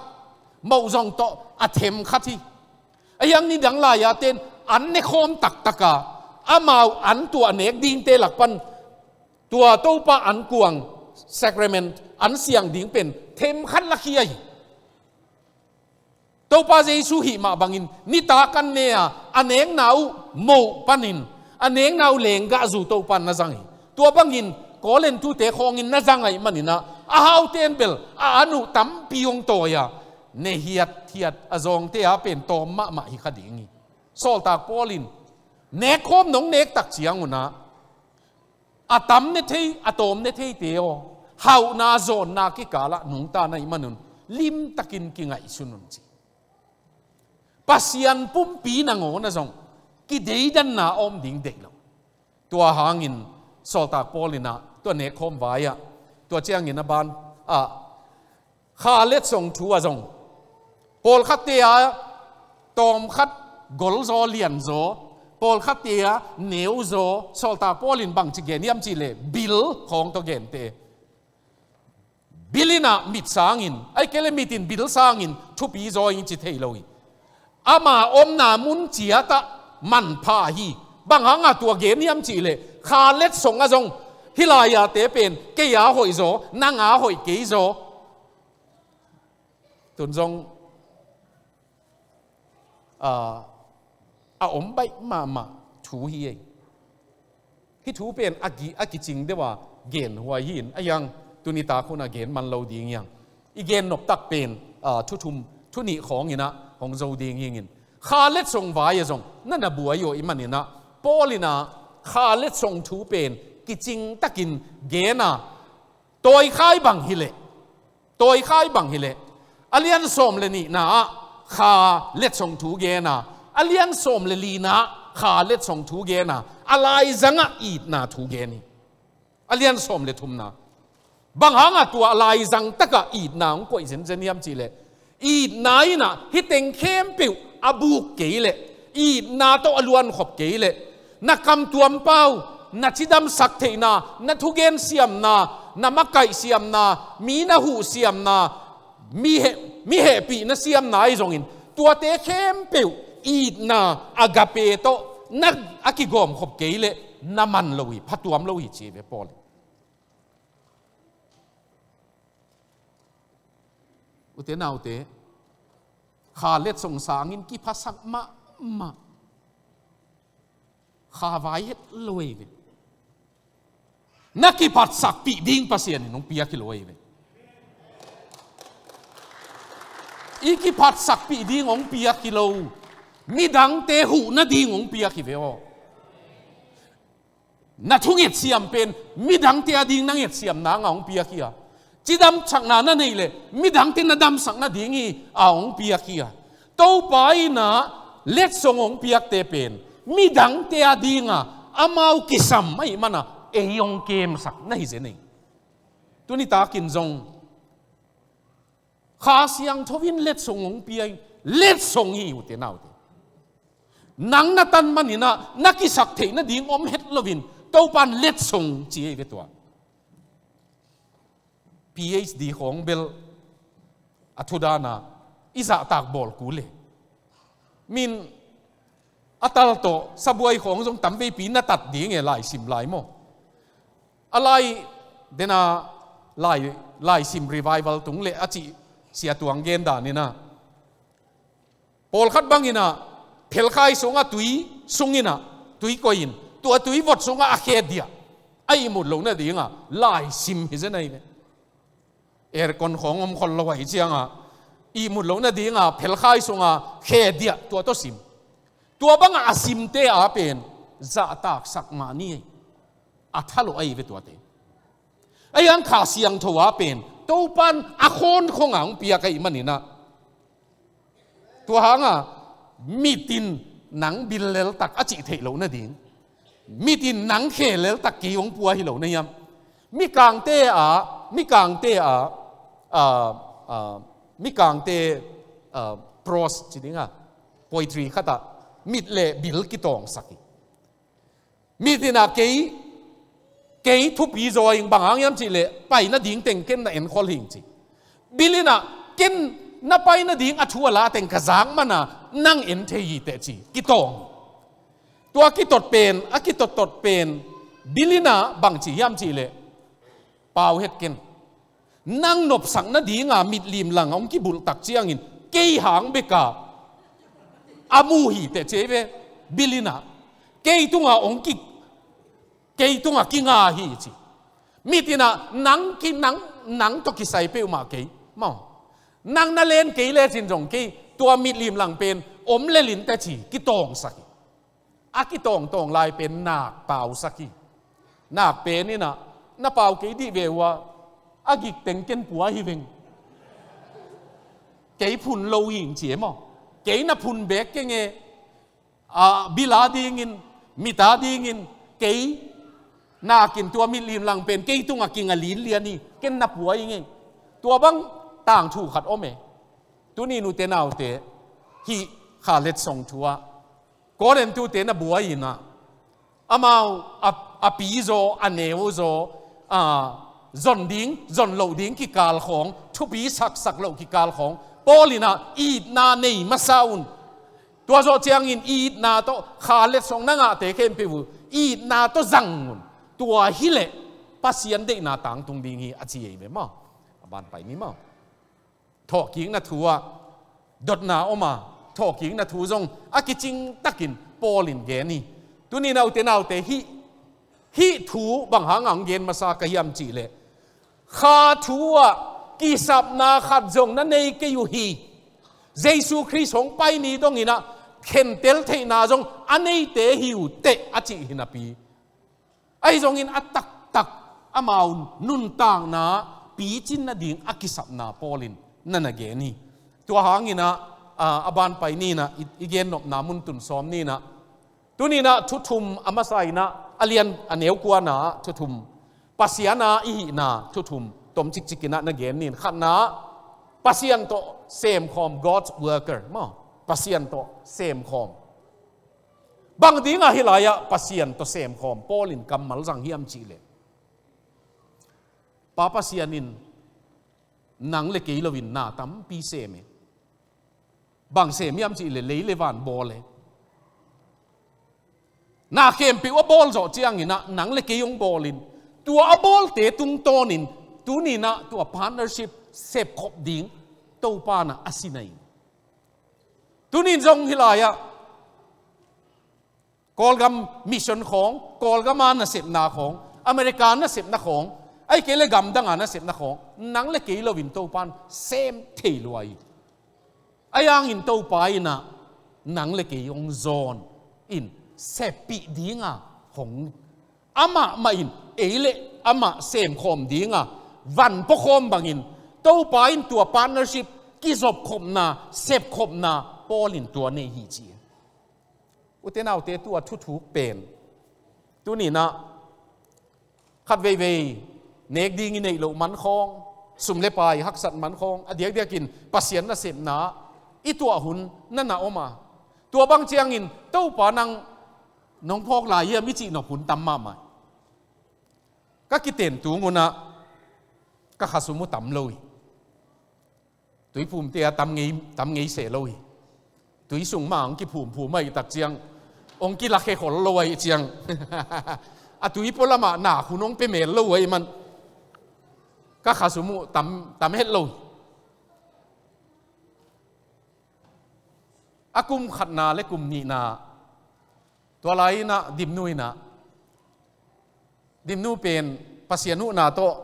moh zong tawh a them khat hi. Ahi hang nidang lai-a ten an nekhawm taktaka amau an tuah nek dingte lak pan tua Topa an kuang sacrament an siang ding pen them khat lak hi ahi. Topa Jesu hih mah bangin nitak an ne a, a nekna uh moh panin a nekna uh lenggahzu Topa in na zang hi. Tua bangin Korin tute khawngin na zang ahih maninah a haute in bel a an uh tampi hong tawi a, ne hiathiat a zawngte a pen tawm mahmah hi kha ding hi. Sawltak Paul in nekkhawm nong nek tak ciangunah a tam ne thei, a tawm ne theite aw, hauhna zawnna kikalah nungta na hih manun limtakin kingaihsun un ci. Pasian pumpi nangawn a zong kideidanna a om ding deih lo. Tua hangin sawltak Paul inah tua nekkhawm vai-ah tua ciangin a ban ah kha letsong thu a zong pawlkhatte a tawmkhat golzaw lianzaw, pawlkhatte a neuzaw, sawltak Paul in bangci gen hiam cihleh bil khawng tawh gente. Inah mit sangin, ahih kei leh mit in bil sangin thupi zaw in ci thei lo hi. Ama omna mun ciatah manpha hi. Bang hanga tua gen hiam cih leh, kha letsong ah zong, hih lai-ate pen kei a hoih zaw, nang a hoih kei zaw. Tun zong, a, a om baih mahmah thu hi ei. Hih thu pen a ki, a kicing deuh a genhuai hi in, a hiang tuni tak hun a gen man lo ding hiang. I gen noptak pen, a, thu thum, thu nih khawng inah hong zo ding hi ing. Kha letsong vai ah zong na na buai uh ahih man inah, Paul inah kha letsong thu pen kicing takin gen a, tawikhai bang hi leh, tawikhai bang hi leh, a lian sawm le nihna ah kha letsong thu gen a, a lian sawm le lina ah kha letsong thu gen a, a laizang ah itna thu gen hi. A lian sawm le thumna. Bang hanga tua a laizang takah itna hong koih zenzen hiam cih leh, itna inah hih teng khempeuh a buk kei leh, itna tawh a luankhop kei leh, na kamtuam pau, na cidamsak theihna, na thugen siamna, na makaih siamna, mi na huh siamna, mi heh, mi hehpihna siamna ahi zongin, tuate khempeuh itna agape tawh na a kigawmkhop kei leh na man lo hi, phatuam lo hi ci ve Paul in. Ute naute, kha letsong sangin kiphasak mahmah. Kha vai het lo ei ve. Na kiphatsakpih ding Pasian in hong piak hi lo ei ve. I kiphatsakpih ding hong piak hi lo. Midangte huh nading hong piak hi ve aw. Na thungetsiam pen midangte ading na ngetsiam nanga hong piak hi a, cidamsakna na neih leh midangte na damsak nading hi a hong piak hi a. Topa inah letsong hong piakte pen midangte adinga amau kisam ahih mana ei hong kemsak na hi zen ei. Tuni takin zong Kha Siangtho in letsong hong pia in, letsong hi ute naute. Nang na tan maninah na kisak theih nading om het loin Topan letsong ci ei ve tua. PhD khawng bel a thudana i zahtak bawl kul e. Min a tal tawh sabuai khawng zong tamveipi na tat ding e, laisim lai maw? A lai dena lai, laisim revival tung le a cih Sia Tuang gen daninah pawlkhat banginah phelkhai sungah tui sunginah tui koihin tua tui vot sungah a khe diah a ihmut loh nadinga laisim hi zen ahi ve. Aircon khawng om khol lo ahi cianga ihmut loh nadinga phelkhai sunga khe diah tua tawh sim. Tua banga a simte a pen zahtaksak mah ni. A thalawh ahi ve tuate. Ahi hang Kha Siangtho a pen Topan a khawnkhonga hong piak ahi maninah tua hanga mit in nang bil leltak a cih theih loh nading, mit in nang khe leltak kei hong pua hi lo na hiam? Mikangte a, mikangte a, a, a, mikangte, a, prose ci dinga, poetry khatah mit le bil kitawngsak hi. Mit inah kei, kei thupi zaw ing, bang hang hiam cihleh pai nading teng ken na enkhol hing ci. Bil inah ken na pai nading a thu a la teng ka zak mana nang en thei hi teh ci. Kitawng. Tua kitot pen, a kitottot pen bil inah bang ci hiam cihleh pau het ken. Nang nopsak nadinga mitlim lang hong kibulhtak ciangin kei hang beka a mu hi teh ci ei ve. Bil inah kei tunga hong ki, kei tunga kinga hi ci. Mit inah nang ki, nang, nang tawh kisai peuhmah kei maw? Nang na len kei lecin zong kei tua mitlim lang pen om lelin teh ci kitawngsak hi. A kitawngtawng lai pen nak pausak hi. Nak pen inah na pau kei dih ve uh a, a gik teng ken pua hi veng. Kei phun lo hing ci e maw? Kei na phun bek keng e. A bil a dingin, mit a dingin kei nakin tua mitlim lang pen kei tunga kinga linlian hi. Ken na pua hi ngei. Tua bang tangthu khat om e. Tuni nute naute, hih Kha letsong thu ah Korin tute na buai inah amau a, a pizaw, a neuzaw, a, zon ding, zon loh ding kikal khawng, thupi saksak loh kikal khawng, Paul in ah itna nei masa un. Tua zawh ciangin itna tawh kha letsong na ngahte khempeuh uh itna tawh zang un. Tua hileh Pasian deihna tangtung ding hi a ci ei ve maw? A ban pai ni maw? Thawhkikna thu ah dotna om a, thawhkikna thu zong a kicing takin Paul in gen hi. Tuni naute naute hih, hih thu bang hang a hong gen masa ka hiam cihleh, kha thu ah kisapna khat zong na nei kei uh hi. Jesu Khrist hong pai ni dongin ah khentel theihna zong a neite hi uh teh a cih hi napi, ahi zongin a taktak amau nuntakna picin nading a kisapna Paul in na na gen hi. Tua hangin ah, a, a ban pai ni in ah, i, i gennopna mun tun sawm ni in ah, tuni in ah thu thum a masa in ah, a lian a neu kuana ah thu thum, Pasian a i hihna thu thum tom cikcik in ah na gen ni in. Khatna ah Pasian tawh semkhawm, God's worker maw? Pasian tawh semkhawm. Bang dingah hih lai-ah Pasian tawh semkhawm Paul in kammal zang hiam cihleh, Pa Pasian in nang le kei loin na tampi sem e. Bang sem hiam cihleh lei le van bawl e. Na khempeuh a bawl zawh ciangin ah nang le kei hong bawl in, tua a bawlte tungtawnin tuni in ah tua partnership sepkhop ding Topa in ah a sinna hi. Tuni in zong hih lai-ah Kawlgam mission khawng, Kawlgam a nasepna khawng, America nasepna khawng, ahih kei leh gamdang a nasepna khawng, nang le kei loin Topa in sem thei lua hi. Ahi hangin Topa in ah nang le kei hong zawn in seppih ding a hong, amah mah in ei le amah semkhawm ding a van puakhawm bangin Topa in tua partnership kizopkhopna, sepkhopna Paul in tua nei hi ci. Ute naute, tua thuthuk pen tuni in ah khat veivei nek ding i neih loh man khawng, sum le pai haksat man khawng, a diakdiakin Pasian nasepna i tuah hun na na om a, tua bang ciangin Topa nang nong phawk lai hiam i cih nop hun tam mahmah. Ka kiten tung un ah ka khasum uh tam lo hi. Tuiphumte ah tam ngei, tam ngei se lo hi. Tui sung mah hong kiphumphum ahih tak ciang hong kilakhe khol lo ahih ciang, a tui pua lamah nak hun hong pia mel lo ahih man ka khasum uh tam, tam het lo hi. A kum khatna le kum nihna, tua lai-in ah Dimnu in ah, Dimnu pen Pasian huhna tawh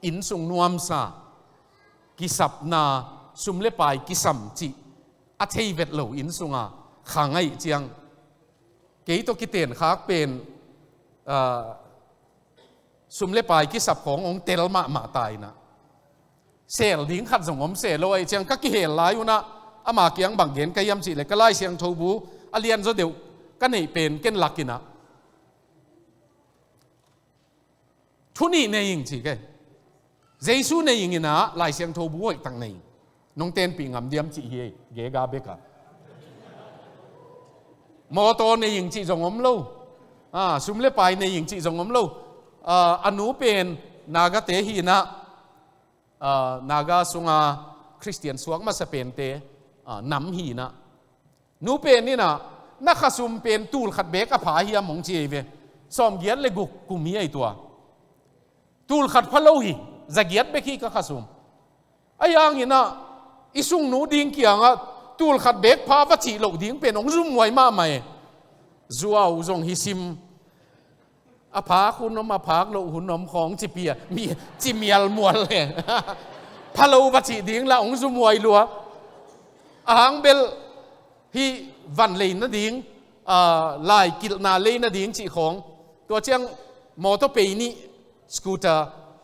innsung nuamsa, kisapna, sum le pai kisam cih a thei vet lo innsung a khang ahih ciang, kei tawh kiten khak pen, ah, sum le pai kisap khawng hong tel mahmah ta in ah, sel ding khat zong om se lo ahih ciang ka kihel lai un ah, ama kiang bang gen ka hiam cihleh, ka Lai Siangtho bu a lianzaw deuh ka neih pen ken lak in ah, thu nih nei ing ci ke. Jesu nei ing in ah Lai Siangtho bu hoihtak nei ing. Nong tenpih ngam diam cih hi ei, gega bek a. Mawtaw nei ing cih zong om lo. Ah, sum le pai nei ing cih zong om lo. Ah, a nu pen Nagate hi in ah, ah, Naga sunga Khristian suak masa pente, ah, nam hi in ah, nu pen in ah, na khasum pen tul khat beek a pha hiam hong ci ei ve. Sawmgiat le guk kum hi ei tua. Tul khat pha lo hi, za giat bek hi ka khasum. Ahi hangin ah, i sungnu ding kiangah tul khat beek pha va cih loh ding pen hong zumhuai mahmah e. Zuau zong hi sim. A phak hun om, a phak loh hun om khawng ci pia, mi, ci mialmual e. Pha lo va cih ding lah hong zumhuai lua. A hang bel hih van lei nading, ah, lai kilhna lei nading cih khawng. Tua ciang mawtaw pei nih, scooter,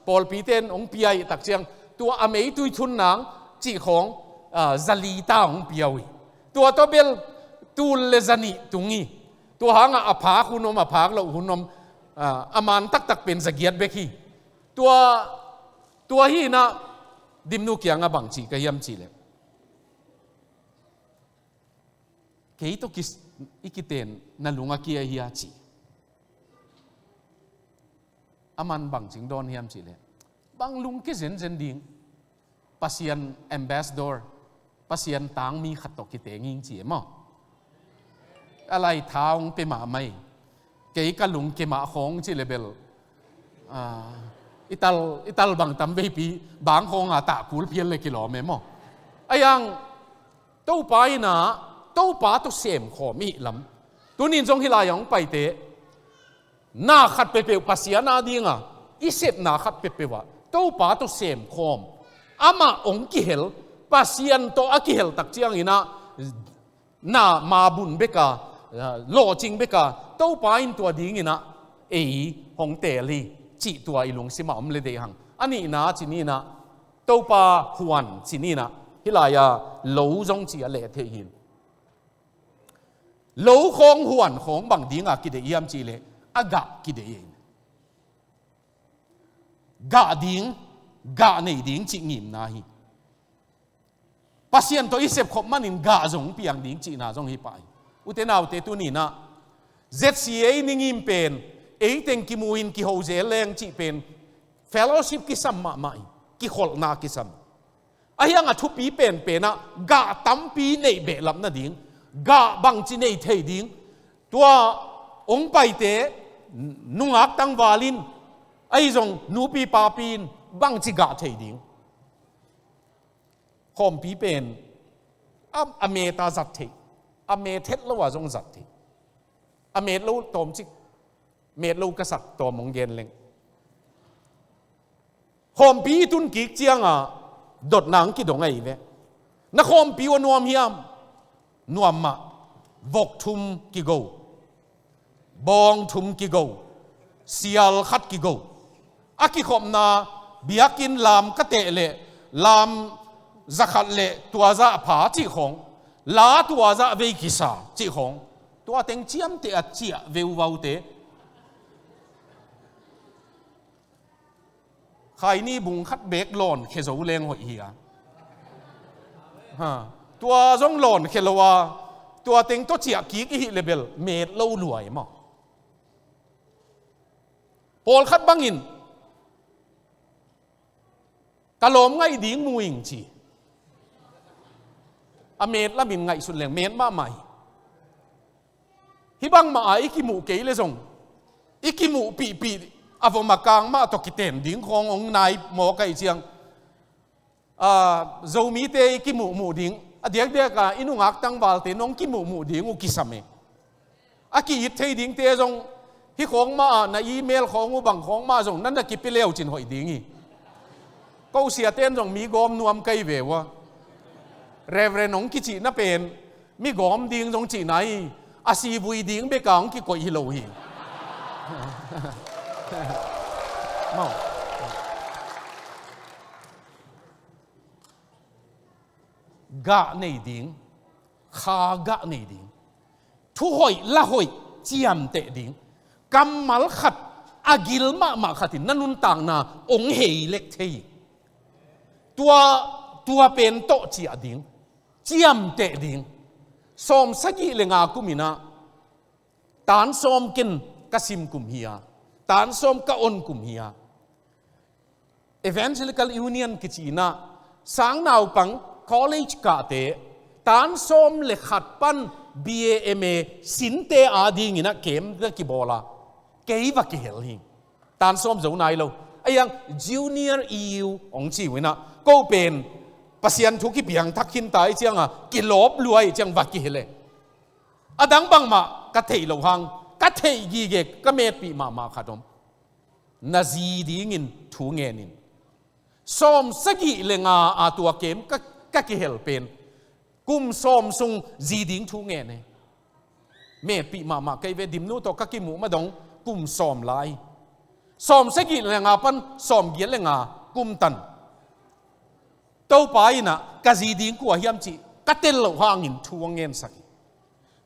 pawlpite in hong pia ahih tak ciang, tua a meitui thun nang cih khawng, ah, za li ta hong pia uh hi. Tua tawh bel tul le za nih tung hi. Tua hangah a phak hun om, a phak loh hun om, ah, a man taktak pen za giat bek hi. Tua, tua hi in ah Dimnu kiangah bang ci ka hiam cihleh, kei tawh kis-, i kiten na lung a kia hia ci. A man bang cing dawn hiam cihleh, Bang lungkia zenzen ding. Pasian ambassador, Pasian tangmi khat tawh kiteng ing ci e maw. A lai tha hong pia mahmah hi. Kei ka lungkia mah khawng ci le bel, ah, i tal, i tal bang tam veipi bang khawng a tah kul phial le kilawm e maw. A yang Topa in ah, Topa tawh semkhawm i hih lam. Tunin zong hih lai-ah hong paite, na khat peuhpeuh Pasian a dinga i sepna khat peuhpeuh ah Topa tawh semkhawm, amah hong kihel, Pasian tawh a kihel tak ciangin ah, na mabun beka, ah, lawhcing beka, Topa in tua dingin ah ei hong teel hi cih tua i lungsimah om le deih hang. A nihna ci ni in ah, Topa huan ci ni in ah, hih lai-ah lo zong ci a leh thei hi. Lo khawng huan khawng bang dinga kideih hiam cih leh, a gah kideih hi. Gah ding, gah nei ding cih ngimna hi. Pasian tawh i sepkhop manin gah zong piang ding cihna zong hi pah hi. Ute naute, tuni in ah Z C A i ningim pen, ei teng kimu in kiho zel leng cih pen fellowship kisam mahmah hi, kikholhna kisam. Ahi hang a thupi penpen ah gah tampi neih behlap nading, gah bangci nei thei ding, tua hong paite nungak tangval in, ahi zong nupi papi in bangci gah thei ding. Khawmpi pen a, a met a zat theih, a met het lo a zong zat theih. A met lo tawmcik, met lo ka sak tawm hong gen leng. Khawmpi i tun kik cianga dotna hong kidong ahi ve. Na khawmpi uh a nuam hiam? Nuam mah. Vok thum kigo, bawng thum kigo, sial khat kigo. A kikhopna biakinn lam ka teh leh lam zakhat leh tuazah pha cih khawng, la tuazah vei kisa cih khawng, tua teng ciamteh a ciah veuvaute. Khaini bung khat bek lawnkhia zo leng hoih hi a. Ha. Tua zong lawnkhia lo a, tua teng tawh ciah kik i hih le bel met lo lua hi maw. Pawlkhat bangin ka lawm ngaih ding mu ing ci. A met lamin ngaihsut leng met mahmah hi. Hih bangmah a i kimuh kei le zong, i kimuhpihpih a vom a kang mah tawh kiten ding khawng hong nai mawk ahih ciang, a, Zomite i kimuhmuh ding, a diakdiak a i nungak tangvalte nong kimuhmuh ding uh kisam e. A ki-it thei dingte zong hih khawng mah ah na email khawng uh bang khawng mah zong na na kipia leucin hoih ding hi. Ko siaten zong mi gawm nuam kai ve uh a. Reverend hong kicihna pen mi gawm ding zong cihna hi, a sivui ding beka hong kikoih hi lo hi. Maw. Gah nei ding, kha gah nei ding, thuhoih lahoih ciamteh ding, kammal khat a gil mahmah khatin na nuntakna hong hei lek thei hi. Tua, tua pen tawh ciah ding, ciamteh ding. Sawm sagih le nga kumin ah tan sawm ken ka sim kum hi a, tan sawm ka on kum hi a. Evangelical Union kici in ah sangnaupang college kahte tan sawm le khat pan B A M A sinte adingin ah camp na kibawl a, kei va kihel hi. Tan sawm zo nai lo. A yang junior E U hong ci uh in ah, ko pen Pasian thu kipiang thak khin ta i cianga kilawp lua i ciang va kihel e. A dang bangmah ka theih loh hang, ka theih gige ka metpih mahmah khat om. Na zi dingin thu ngen in. Sawm sagih le nga a tua camp ka, ka kihel pen kum sawm sung zi ding thu ngen e. Metpih mahmah kei ve, Dimnu tawh ka kimuh madong kum sawm lai. Sawm sagih le nga pan sawm giat le nga kum tan. Topa in ah ka zi ding kua hiam cih ka tel loh hangin thu a ngensak hi.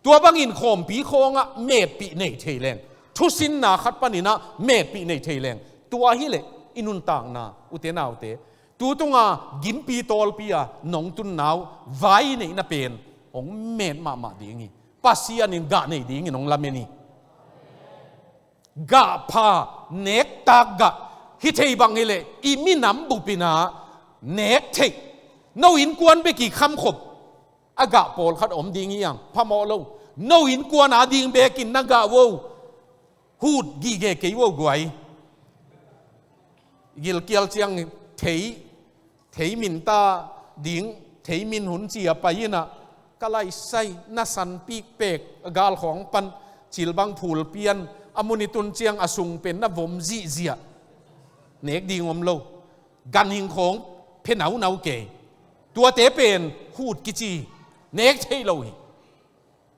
Tua bangin khawmpi khawngah metpih nei thei leng, thusinna khat panin ah metpih nei thei leng, tua hileh i nuntakna, ute naute, tu tunga gimpi tawlpi a nong tunna uh vai i neihna pen hong met mahmah ding hi. Pasian in gah nei dingin hong lamen hi. Gah pha, nektak gah, Hi thei bang hileh i minam bupin ah nek theih, no innkuan bek i khamkhop a gah pawlkhat om ding hi hang, phamawh lo. No innkuan a ding bekin na gah uh, hut gige kei uh guai. Gilkial ciang thei, thei minta ding, thei min hun cia pai inah, ka laisai na sanpik pek, a galkhawng pan cilbang phul pian, a mun i tun ciang a sung pen na vom zihziah. Nek ding om lo. Ganhing khawng phe naunau kei. Tuate pen hut kici, nek thei lo hi.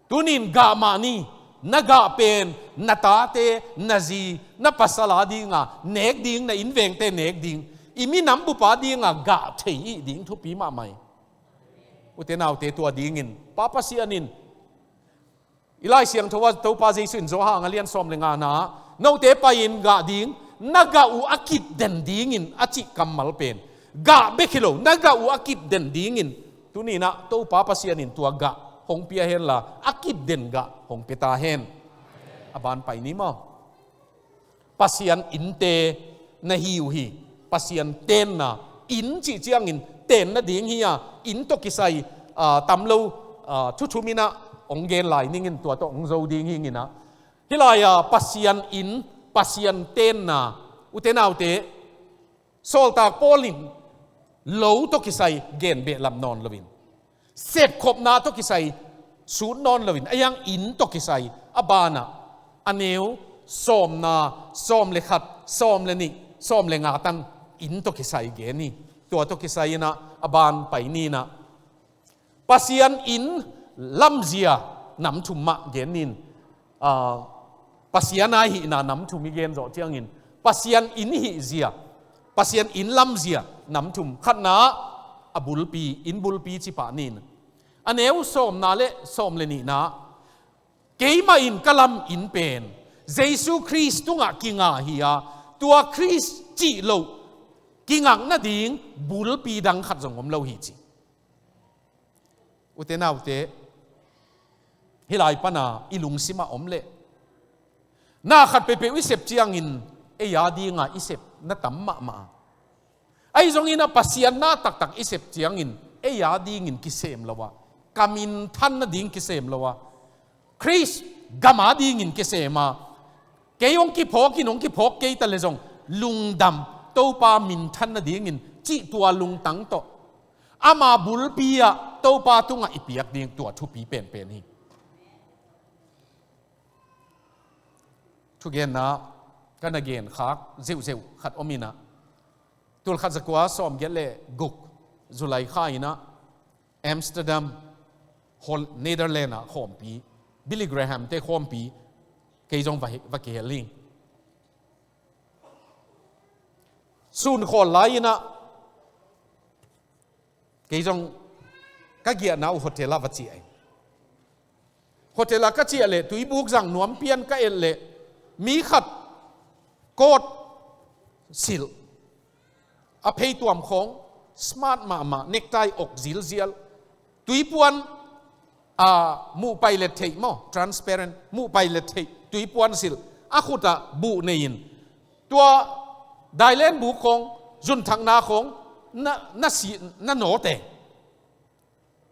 Tunin gah mah ni, na gah pen na tate, na zi, na pasal a dinga nek ding, na innvengte nek ding, i minam bupa dinga gah thei i ding thupi mahmah hi. Ute naute, tua dingin Pa Pasian in i Lai Siangtho ah Topa Jesuh in Johan a lian sawm le ngana, note pai-in gah ding, na gah uh a kip den dingin a cih kammal pen gah bek hi lo, na gah uh a kip den dingin. Tuninah Topa Pasian in tua gah hong pia henla, a kip den gah hong pia ta hen. A ban pai ni maw? Pasian innte na hi uh hi. Pasian tenna, inn cih ciangin ten nading hi a, inn tawh kisai, aa, tam lo, aa, thuthum inah hong gen lai ningin tua tawh hong zo ding hi inah. Hih lai-a Pasian inn, Pasian tenna, ute naute, sawltak Paul in lo tawh kisai gen beh lam nawn loin, sepkhopna tawh kisai sut nawn loin, a hiang inn tawh kisai a banah a neu sawmna, sawm le khat, sawm le nih, sawm le nga tan inn tawh kisai gen hi. Tua tawh kisai inah a ban pai ninah Pasian inn lamzia nam thum mah gen nin, aa, Pasian a hihna nam thum i gen zawh ciangin, Pasian inn hihzia, Pasian inn lamzia nam thum. Khatna a bulpi, inn bulpi ci pah nin. A neu sawmna le sawm le nihna, keimah in ka lam inn pen Jesu Khrist tungah kinga hi a, tua Khrist cih loh kingak nading bulpi dang khat zong om lo hi ci. Ute naute, hih lai pana i lungsimah om leh, na khat peuhpeuh i sep ciangin ei a dinga i sep na tam mahmah a, ahi zongin a Pasian na taktak i sep ciangin ei a dingin kisem lo a, ka minthan nading kisem lo a, Khrist gam a dingin kisem a, kei hong kiphawk in hong kiphawk kei ta le zong lungdam, Topa minthan nadingin cih tua lungtang tawh, ama bulpi ah Topa tungah i piak ding tua thupi penpen hi. Thugenna ka na genkhak zeuhzeuh khat om inah, tulkhat zakua sawmgiat le guk July kha inah Amsterdam, Hol-, Netherlands ah khawmpi, Billy Graham te khawmpi, kei zong va he-, va kihel hi. Sun khawl lai inah kei zong ka giahna uh hotel ah va ciah hi. Hotel ah ka ciah leh tuibuk zang nuam pian ka et leh mi khat coat silh, a pheituam khawng smart mahmah, necktie ok zilzial, tuipuan, a, muh pailet theih maw, transparent, muh pailet theih tuipuan silh, a khutah buh nei-in tua dailenbuk khawng, zunthakna khawng na, na si, na nawte.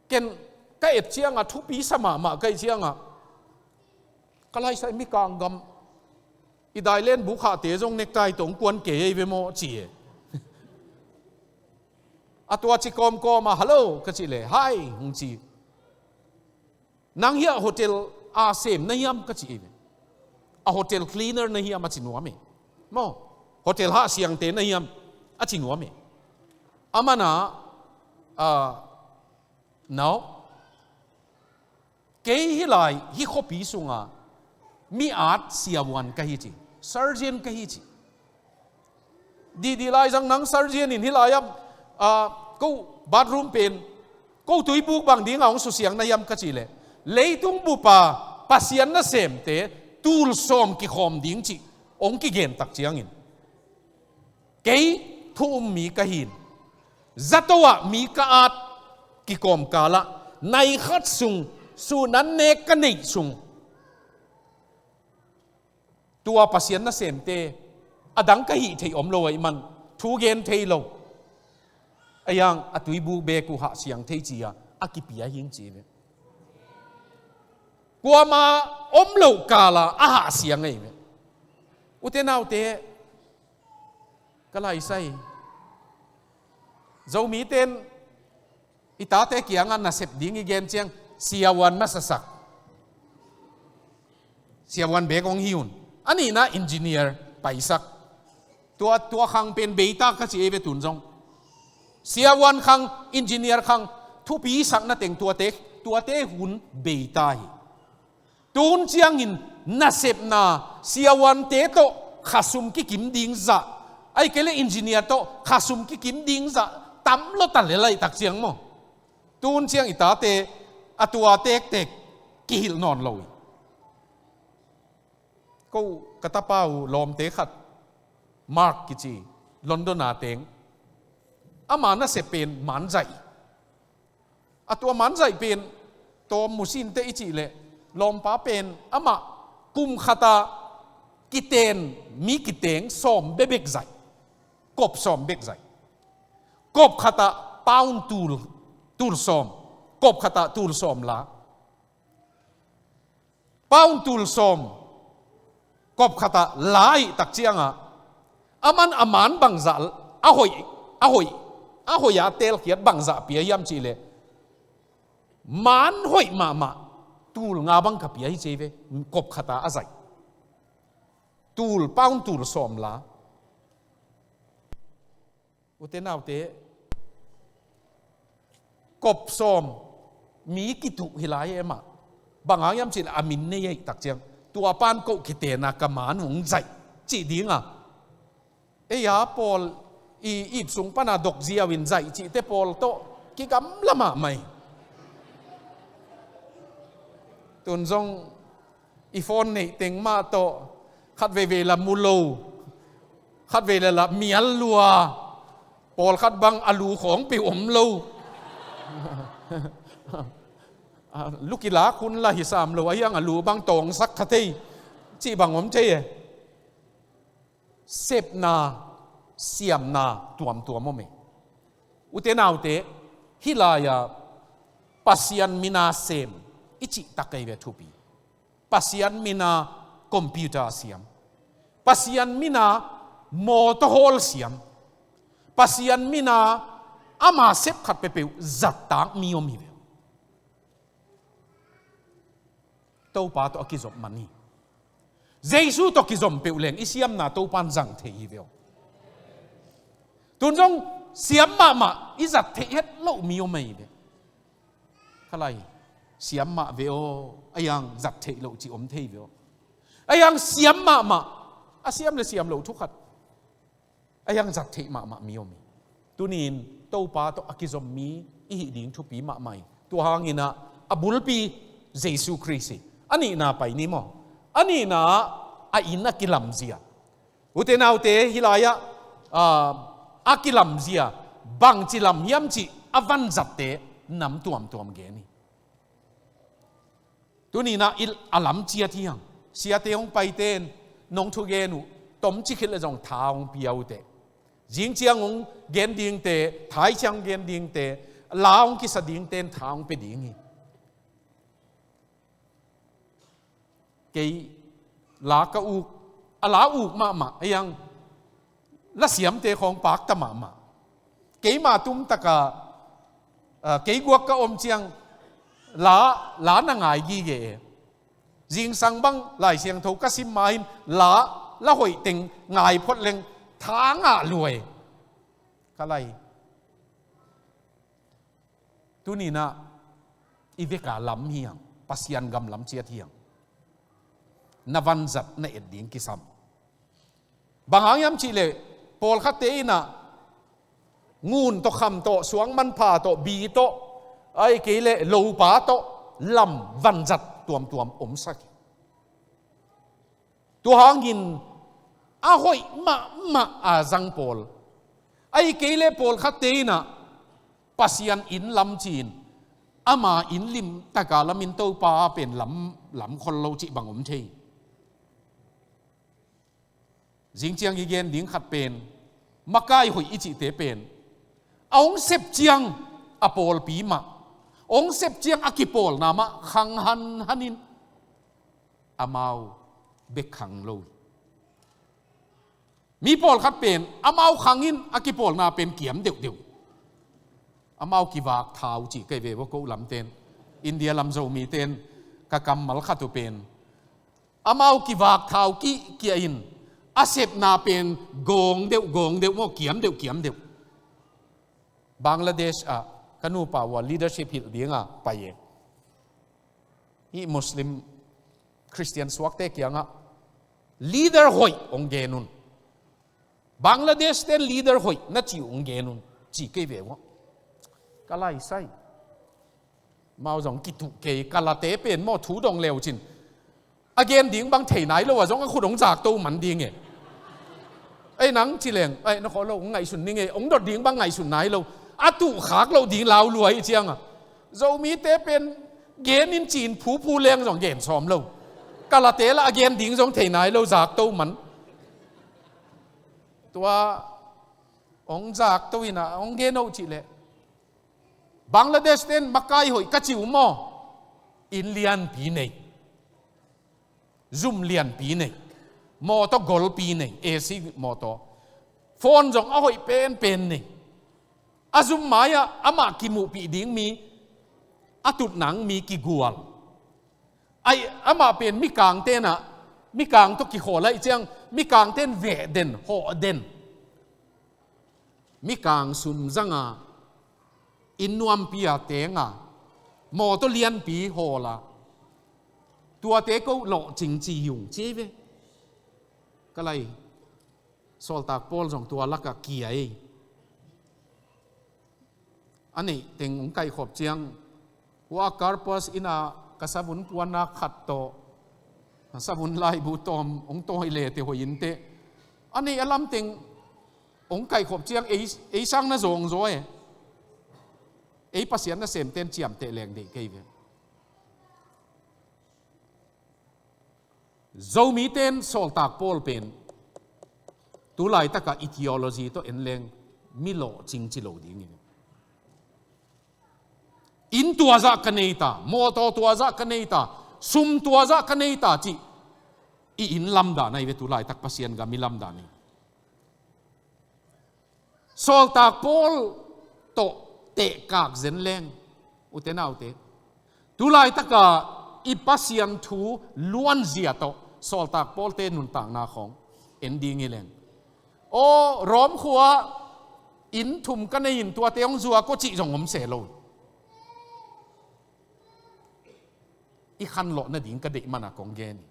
Ken ka et ciangah thupi sa mahmah ka hih ciangah, ka laisai Mikang gam i dailenbuk khahte zong necktie tawh hong kuan kei ei ve maw ci e. A tua ci kawmkawm a, "Hello," ka cih leh, "Hi," hong ci. "Nang hiah hotel a sem na hiam?" ka cih ei ve. "A hotel cleaner na hiam?" a ci nuam e. Maw, hotel hah siangte na hiam? a ci nuam e. Aman ah, ah, "No. Kei hih lai, hih khuapi sunga mi-at siavuan ka hi," ci. "Surgeon ka hi," ci. "Dihdih lai zang nang surgeon in hih lai-ah, ah, ko bathroom pen, ko tuibuk bang dinga hong susiang na hiam?" ka cih leh, "Leitung bupa Pasian nasemte tul sawm kikhawm ding," cih hong kigen tak ciangin, kei thu um mi ka hi-in, zato ah mi ka at kikawmkal ah nai khat sung, sun an nek ka neih sung, tua Pasian nasemte A dang ka hih theih om lo ahih man, thu gen thei lo. A yang a tuibuk bek uh hahsiang thei ci-a a kipia hing ci ve. Kuama om loh kala a hahsiang ahi ve. Ute naute, ka laisai. Zomite in i tate kiangah nasep ding i gen ciang, siavuan masasak. Siavuan bek hong hi un. A nihna engineer paisak. Tua, tua khang pen beita ka ci ei ve tun zong. Siavuan khang, engineer khang, thupi sakna teng tuate, tuate hun beita hi. Tun ciangin nasepna, siavuante tawh khasum kikim ding zah, ahih kei leh engineer tawh khasum kikim ding zah tam lo ta le laih tak ciang maw. Tun ciang i tate a tua tektek kihilh nawn lo hi. Ko ka tapa uh lawmte khat, Mark kici, London a teng. Ama nasep pen manzaih. A tua manzaih pen tawm musinte i cih leh lawmpa pen amah kum khatah kiten mi kiteng sawm bebek zaih. Kop sawm bek zaih. Kop khatah pound tul, tul sawm. Kop khatah tul sawm la. Pound tul sawm kop khatah la ahih tak ciangah, aman a man bangzah a hoih, a hoih, a hoih a telkhiat bangzah pia hiam cih leh, man hoih mahmah tul nga bang ka pia hi ci ei ve, kop khatah a zaih. Tul, pound tul sawm la. Ute naute, kop sawm mi kituh hi lai e mah. Bang hang hiam cih leh a min nei ahih tak ciang, tua pan ko kitena ka man hong zaih cih dinga. Ei a pawl i ip sung pana dok ziau in zaih cihte pawl tawh kigamla mahmah hi. Tun zong i phone neih teng mah tawh, khat veivei la mu lo, khat vei la la mial lua, pawlkhat bang a lu khawng peuh om lo. A, lu kilak hun la hi sam lo, a hiang a lu bang tawngsak kha thei, cih bang om thei e. Sepna, siamna tuamtuam om e. Ute naute, hih lai-a Pasian mina sem i cih tak ahi ve thupi. Pasian mina computer siam. Pasian mina motor hawl siam. Pasian mina ama sep khat peuhpeuh zattak mi om hi ve. Topa tawh a kizom man hi. Jesu tawh kizom peuh leng i siamna Topan zang thei hi ve aw. Tun zong siam mahmah i zat theih het loh mi om ahi ve. Khalai, siam mah ve aw, a hiang zat theih loh cih om thei ve aw. A hiang siam mahmah, a siam le siam loh thu khat. A hiang zat theih mahmah mi om hi. Tuni-in Topa tawh a kizom mi i hih ding thupi mahmah hi. Tua hangin ah a bulpi Jesu Khrist hi. A nihna pai ni maw? A nihna ah a inn a kilamzia. Ute naute, hih lai-ah, ah, a kilamzia bangci lam hiam cih a vanzatte nam tuamtuam gen hi. Tuni-in ah i, a lam ciat hi hang. Siate hong paite in nong thugen uh, tomci khit leh zong tha hong pia uh teh. Zing ciang hong gen dingte, thai ciang hong gen dingte, la hong kisa dingte in tha hong pia ding hi. Kei la ka uk, a la uk mahmah, a hiang la siamte khawng pakta mahmah. Keima tumtaka, ah, kei guak ka om ciang la, la na ngai gige e. Zingsang bang Lai Siangtho ka sim ma-in la, la hoih teng ngai phot leng tha ngah lua e. Khalai. Tuni-in ah i veka lam hi hang, Pasian gam lam ciat hi hang. Na vanzat na et ding kisam. Bang hang hiam cih leh, pawlkhatte in ah ngun tawh, kham tawh, suang manpha tawh, bi tawh, ahih kei leh lopa tawh lam vanzat tuamtuam omsak hi. Tua hangin a hoih mahmah a zang pawl, ahih kei leh pawlkhatte in ah Pasian inn lam ci-in, ama inn limtaka lamin Topa pen lam, lam khol lo cih bang om thei. Zing ciang i gen ding khat pen, makai hoih i cihte pen, a hong sep ciang a pawlpi mah, a hong sep ciang a kipawlna mah khang hanhan in, amau bek khang lo. Mi pawlkhat pen amau khang in, a kipawlna pen kiam deuhdeuh. Amau kivak thau ci kei ve ua ko lamten, India lam Zomiten ka kammal khat uh pen, amau kivak thau kihkia in, a sepna pen gawng deuh, gawng deuh maw, kiam deuh, kiam deuh. Bangladesh ah ka nupa uh a leadership hilh dinga pai e. Hih Muslim Christian suakte kiangah leader hoih hong gen un. Bangladesh ten leader hoih na cih uh hong gen un, ci kei ve ua. Ka lai sai. Mau zong kituh kei, ka late pen maw, thu dong leu cin, a gen ding bang thei nai lo a zong a khut hong zakto man ding e. Ei nang ci leng, ei na khawh lo, hong ngaihsun ning e, hong dot ding bang ngaihsun nai lo. A tuh khak loh ding lau lua i cianga, Zomite pen gen in cin phuphu leng zong gen sawm lo. Ka late lah a gen ding zong thei nai lo, zakto man. Tua hong zakto in a hong gen oh cih leh, Bangladesh ten makai hoih ka cih uh maw, inn lianpi nei, zum lianpi nei, mawtaw golpi nei, A C mawtaw, phone zong a hoih penpen nei. A zum mai-ah amah kimuhpih ding mi, a tutnang mi kigual. Ai, amah pen mikang tenah, mikang tawh kikhawl ahih ciang, mikang ten veh den, hawh den. Mikang sum zanga, inn nuampi a tenga, mawtaw lianpi hawla, tuate ko lawhcing ci hi ung ci ve. Ka lai, Sawltak Paul zong tua lakah kia ei. A neih teng hong kaihkhop ciang, hua Carpus inn ah ka savun puannak khat tawh, savun laibu tawm hong tawi lete hoih inteh. A neih a lamteng hong kaihkhop ciang ei, ei sang na zawngzaw e. Ei Pasian nasemten ciamteh leng deih kei ve. Zomiten Sawltak Paul pen tulaitakah i theology tawh en leng mi lawhcing ci lo dingin, inn tuazah ka nei ta, mawtaw tuazah ka nei ta, sum tuazah ka nei ta cih i inn lamdan ahi ve, tulaitak Pasian gam i lamdan hi. Sawltak Paul tawh tehkak zen leng, ute naute, tulaitaka i Pasian thu luanzia tawh Sawltak Pawlte nuntakna khawng en ding hi leng, aw, Rom khua inn thum ka nei in tuate hong zuak aw cih zong om se lo. I khanlawh nading ka deih mana kong gen hi.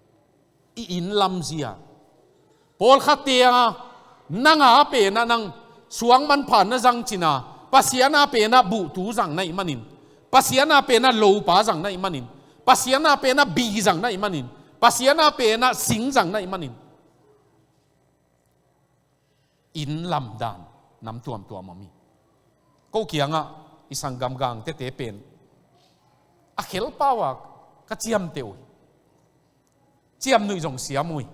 I inn lamzia. Pawlkhatte a, nanga a pena nang suang manpha na zang cina, Pasian a pena buhtu zang na ih manin, Pasian a pena lopa zang na ih manin, Pasian a pena bi zang na ih manin, Pasian a pena sing zang na ih manin, inn lamdan nam tuamtuam om hi. Ko kiangah i sanggam gangtete pen a khelpau a ka ciamteh uh hi. Ciamnuih zong siam uh hi.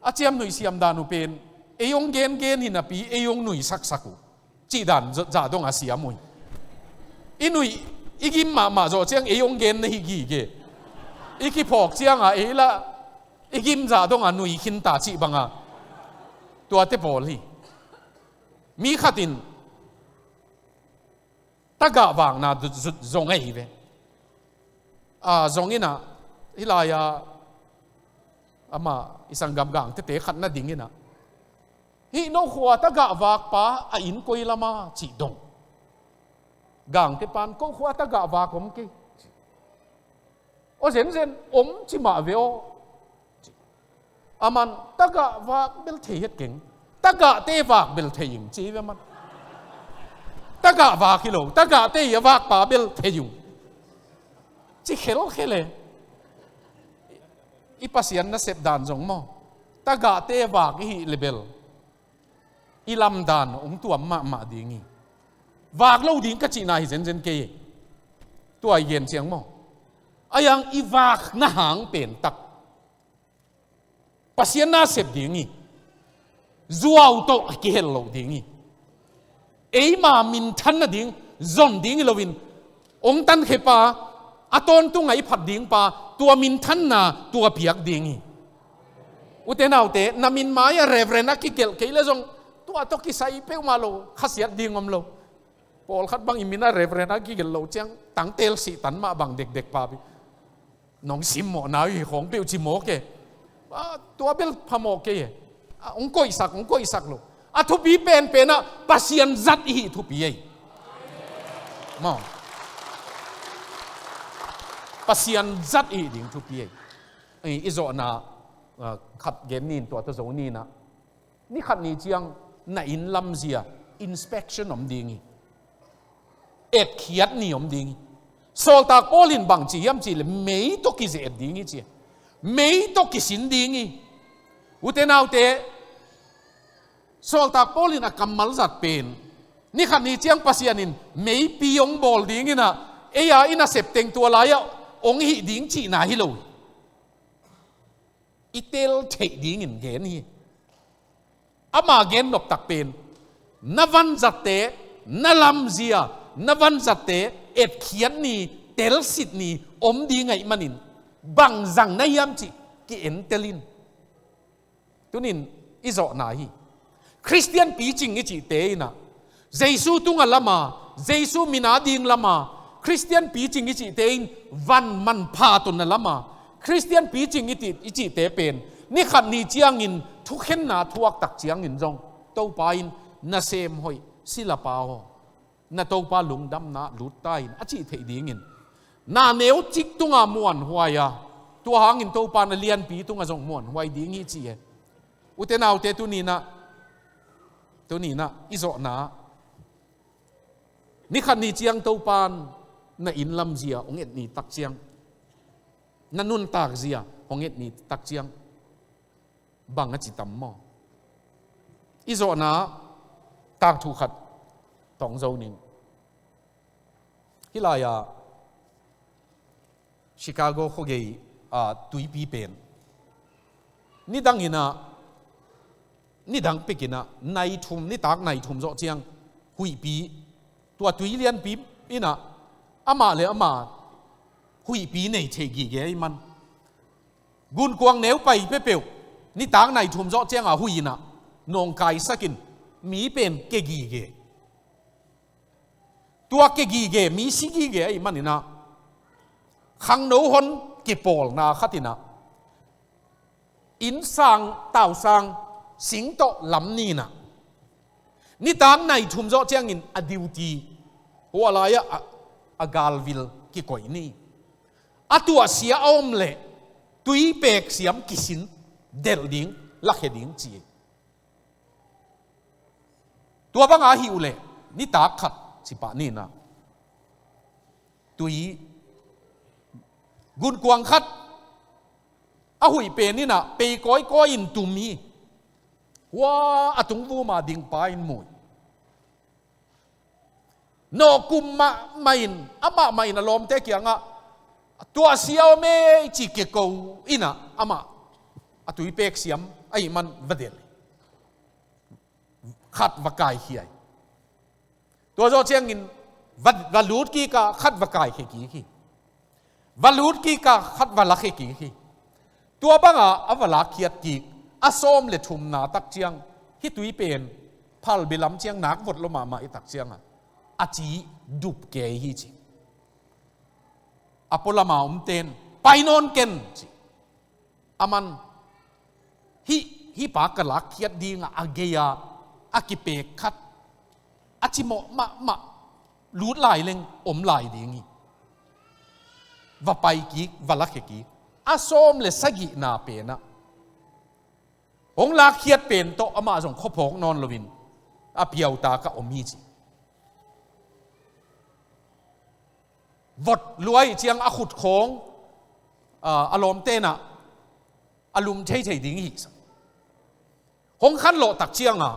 A ciamnuih siamdan uh pen ei hong gengen hi napi ei hong nuihsaksak uh cihdan zah dongah siam uh hi. I nuih, i gim mahmah zawh ciang ei hong gen na hi gige. I kiphawk cianga ei lah i gim zah dongah nuih khinta cih banga tuate pawl hi. Mi khatin tagah vakna zut zong ahi ve. A, zong inah, hih lai-a amah i sanggam gangtete khat na ding inah, hih no khua tagah vakpa a inn koi lama cih dong. Gangte pan ko khua tagah vak om kei. Aw zenzen om ci mah ve aw. Aman tagah vak bel thei het keng. Tagahte vak bel thei ing ci ve man. Tagah vak hi lo, tagahte i a vakpa bel thei ung ci khelkhel e. I Pasian nasep dan zong maw, tagahte vak i hih le bel i lamdan hong tuam mahmah ding hi. Vak lo ding ka cihna hi zenzen kei. Tua i gen ciang maw, a yang i vak na hang pen tak Pasian na sep ding hi. Zuau tawh a kihel lo ding hi. Eima minthan nading zon ding hi loin, hong tankhia pa, a tawntung a i phat ding pa, tua minthanna tua piak ding hi. Ute naute, na min mai-ah Reverend a kigelh kei leh zong tua tawh kisai peuhmah lo, khasiat ding om lo. Pawlkhat bang i min-ah Reverend a kigelh lo ciang tangtel sihtan mah bang dekdek pa pi. Nong simmawhna uh hi khawng peuh ci mawk e. Ah, tua bel phamawh kei e. Ah, hong koihsak, hong koihsak lo. A thupi penpenah Pasian zat i hih thupi ei. Maw. Pasian zat i hih ding thupi ei. I, i zawhna, ah, khat gen nin, tua tawh zo ninah. Ni khat ni ciang na inn lamzia inspection om ding hi. Etkhiat ni om ding hi. Sawltak Paul in bang ci hiam cih leh mei tawh kize-et ding hi ci. Mei tawh kisin ding hi. Ute naute, Sawltak Paul in a kammal zat pen, ni khat ni ciang Pasian in meipi hong bawl ding inah, ei-a i nasep teng tua lai-ah hong hih ding cihna hi lo hi. I tel theih dingin gen hi. Ama gen noptak pen, na vanzatte, na lamzia, na vanzatte etkhiat ni, telsit ni om ding ahih manin, bang zang na hiam cih ki-entel in. Tunin i zawhna hi. Khristian picing i cihte inah, Jesu tungah lama, Jesu min a ding lama, Khristian picing i cihte in van manpha tawh na lama, Khristian picing i ti, i cihte pen, ni khat ni ciangin thukhenna thuak tak ciangin zong, Topa in na sem hoih, silapa aw, na Topa lungdamna lut ta in a cih theih dingin, na neucik tunga muanhuai a, tua hangin Topa na lianpi tungah zong muanhuai ding hi ci e. Ute naute, tuninah, tuninah i zawhna, ni khat ni ciang Topa in na inn lamzia hong et ni tak ciang, na nuntakzia hong et ni tak ciang, bang a ci tam maw? I zawhna tangthu khat tawng zo ning. Hih lai-ah Chicago khuagei, ah, tuipi pen, nidang inah, nidang pek inah, nai thum, nitak nai thum zawh ciang, huihpi, tua tui lianpi inah, amah le amah huihpi nei thei gige ahih man. Gunkuang neu pai peuhpeuh, nitak nai thum zawh cianga huih inah nawngkaisak in, mi pen ke gige. Tua ke gige, mi si gige ahih maninah, khangno hon kipawlna khat inah, innsang, tausang, sing tawh lam ni inah, nitak nai thum zawh ciangin a duty, hua lai-ah a, a galvil kikoih ni. A tuahsia a om leh, tuipek siam kisin delh ding, lakhia ding ci. Tua banga hi uhleh, nitak khat, ci pah ninah, tui, gunkuang khat, a huih pen inah, pei kawikawi in tum hi. Hua a tung vuma ding pa in mu hi. Nawhkum mahmah in, amah mah in a lawmte kiangah, tuahsia om ei ci kiko inah, amah a tuipek siam ahih man va delh hi. Khat va kaikhia hi. Tua zawh ciangin va, va lut kikah khat va kaikhia kik hi. Va lut kikah khat va lakhia kik hi. Tua banga a va lakkhiat kik, a sawm le thumna tak ciang, hih tui pen phalbi lam ciang nak vot lo mahmah i tak cianga, a ci dup kei hi ci. A pualama omten, pai nawn ken ci. Aman, hih, hih pa ka lakkhiat dinga a gei-a a kipek khat, a cimawh mahmah, lut lai leng om lai ding hi. Va pai kik, va lakhia kik. A sawm le sagihna penah, hong lakkhiat pen tawh amah zong khuaphawk nawn loin, a piauta ka om hi ci. Vot lua ih ciang a khut khawng, a, a lawmte inah a lum theithei ding hi sa. Hong khanlawh tak cianga,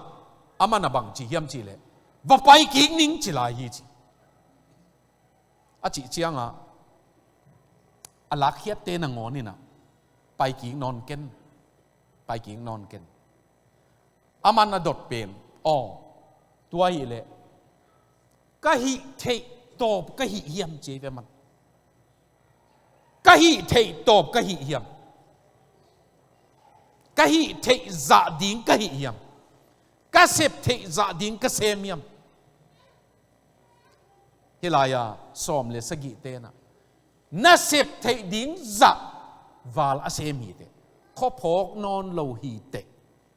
aman a bang ci hiam cihleh, va pai kik ning ci lai hi ci. A cih cianga, a lakkhiatte nangawn inah, pai kik nawn ken. Pai kik nawn ken. Aman a dot pen, aw, tua hi leh, ka hih theih tawp ka hih hiam ci ve man. Ka hih theih tawp ka hih hiam? Ka hih theih zah ding ka hih hiam? Ka sep theih zah ding ka sem hiam? Hih lai-a sawm le sagih tenah, na sep theih ding zah val a sem hi teh, khuaphawk nawn lo hi teh,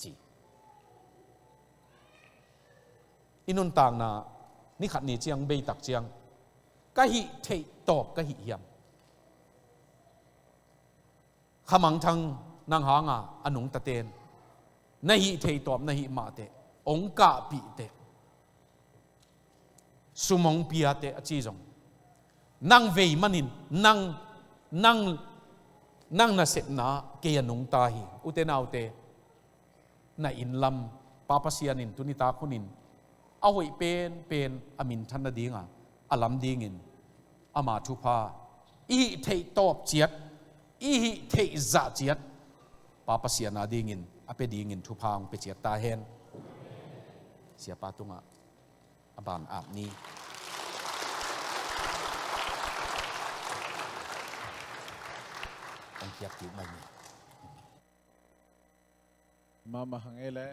ci. I nuntakna, ni khat ni ciang, beitak ciang, ka hih theih tawp ka hih hiam? Khamangthang nang hanga a nungtaten, na hih theih tawp na hih mah teh, ong kahpih teh, sum ong pia teh a ci zong, nang vei manin, nang, nang, nang nasepna kei a nungta hi. Ute naute, na inn lam, Pa Pasian in tuni tak hunin a hoih penpen a minthan nadinga a lam dingin ama thupha i hih theih tawp ciat, i hih theih zah ciat, Pa Pasian adingin a pia dingin thupha hong pia ciat ta hen. Siapa tungah a bang ap ni. Hong khiak kik mai ni. Mama hang e le.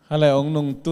Hale ong nung tu.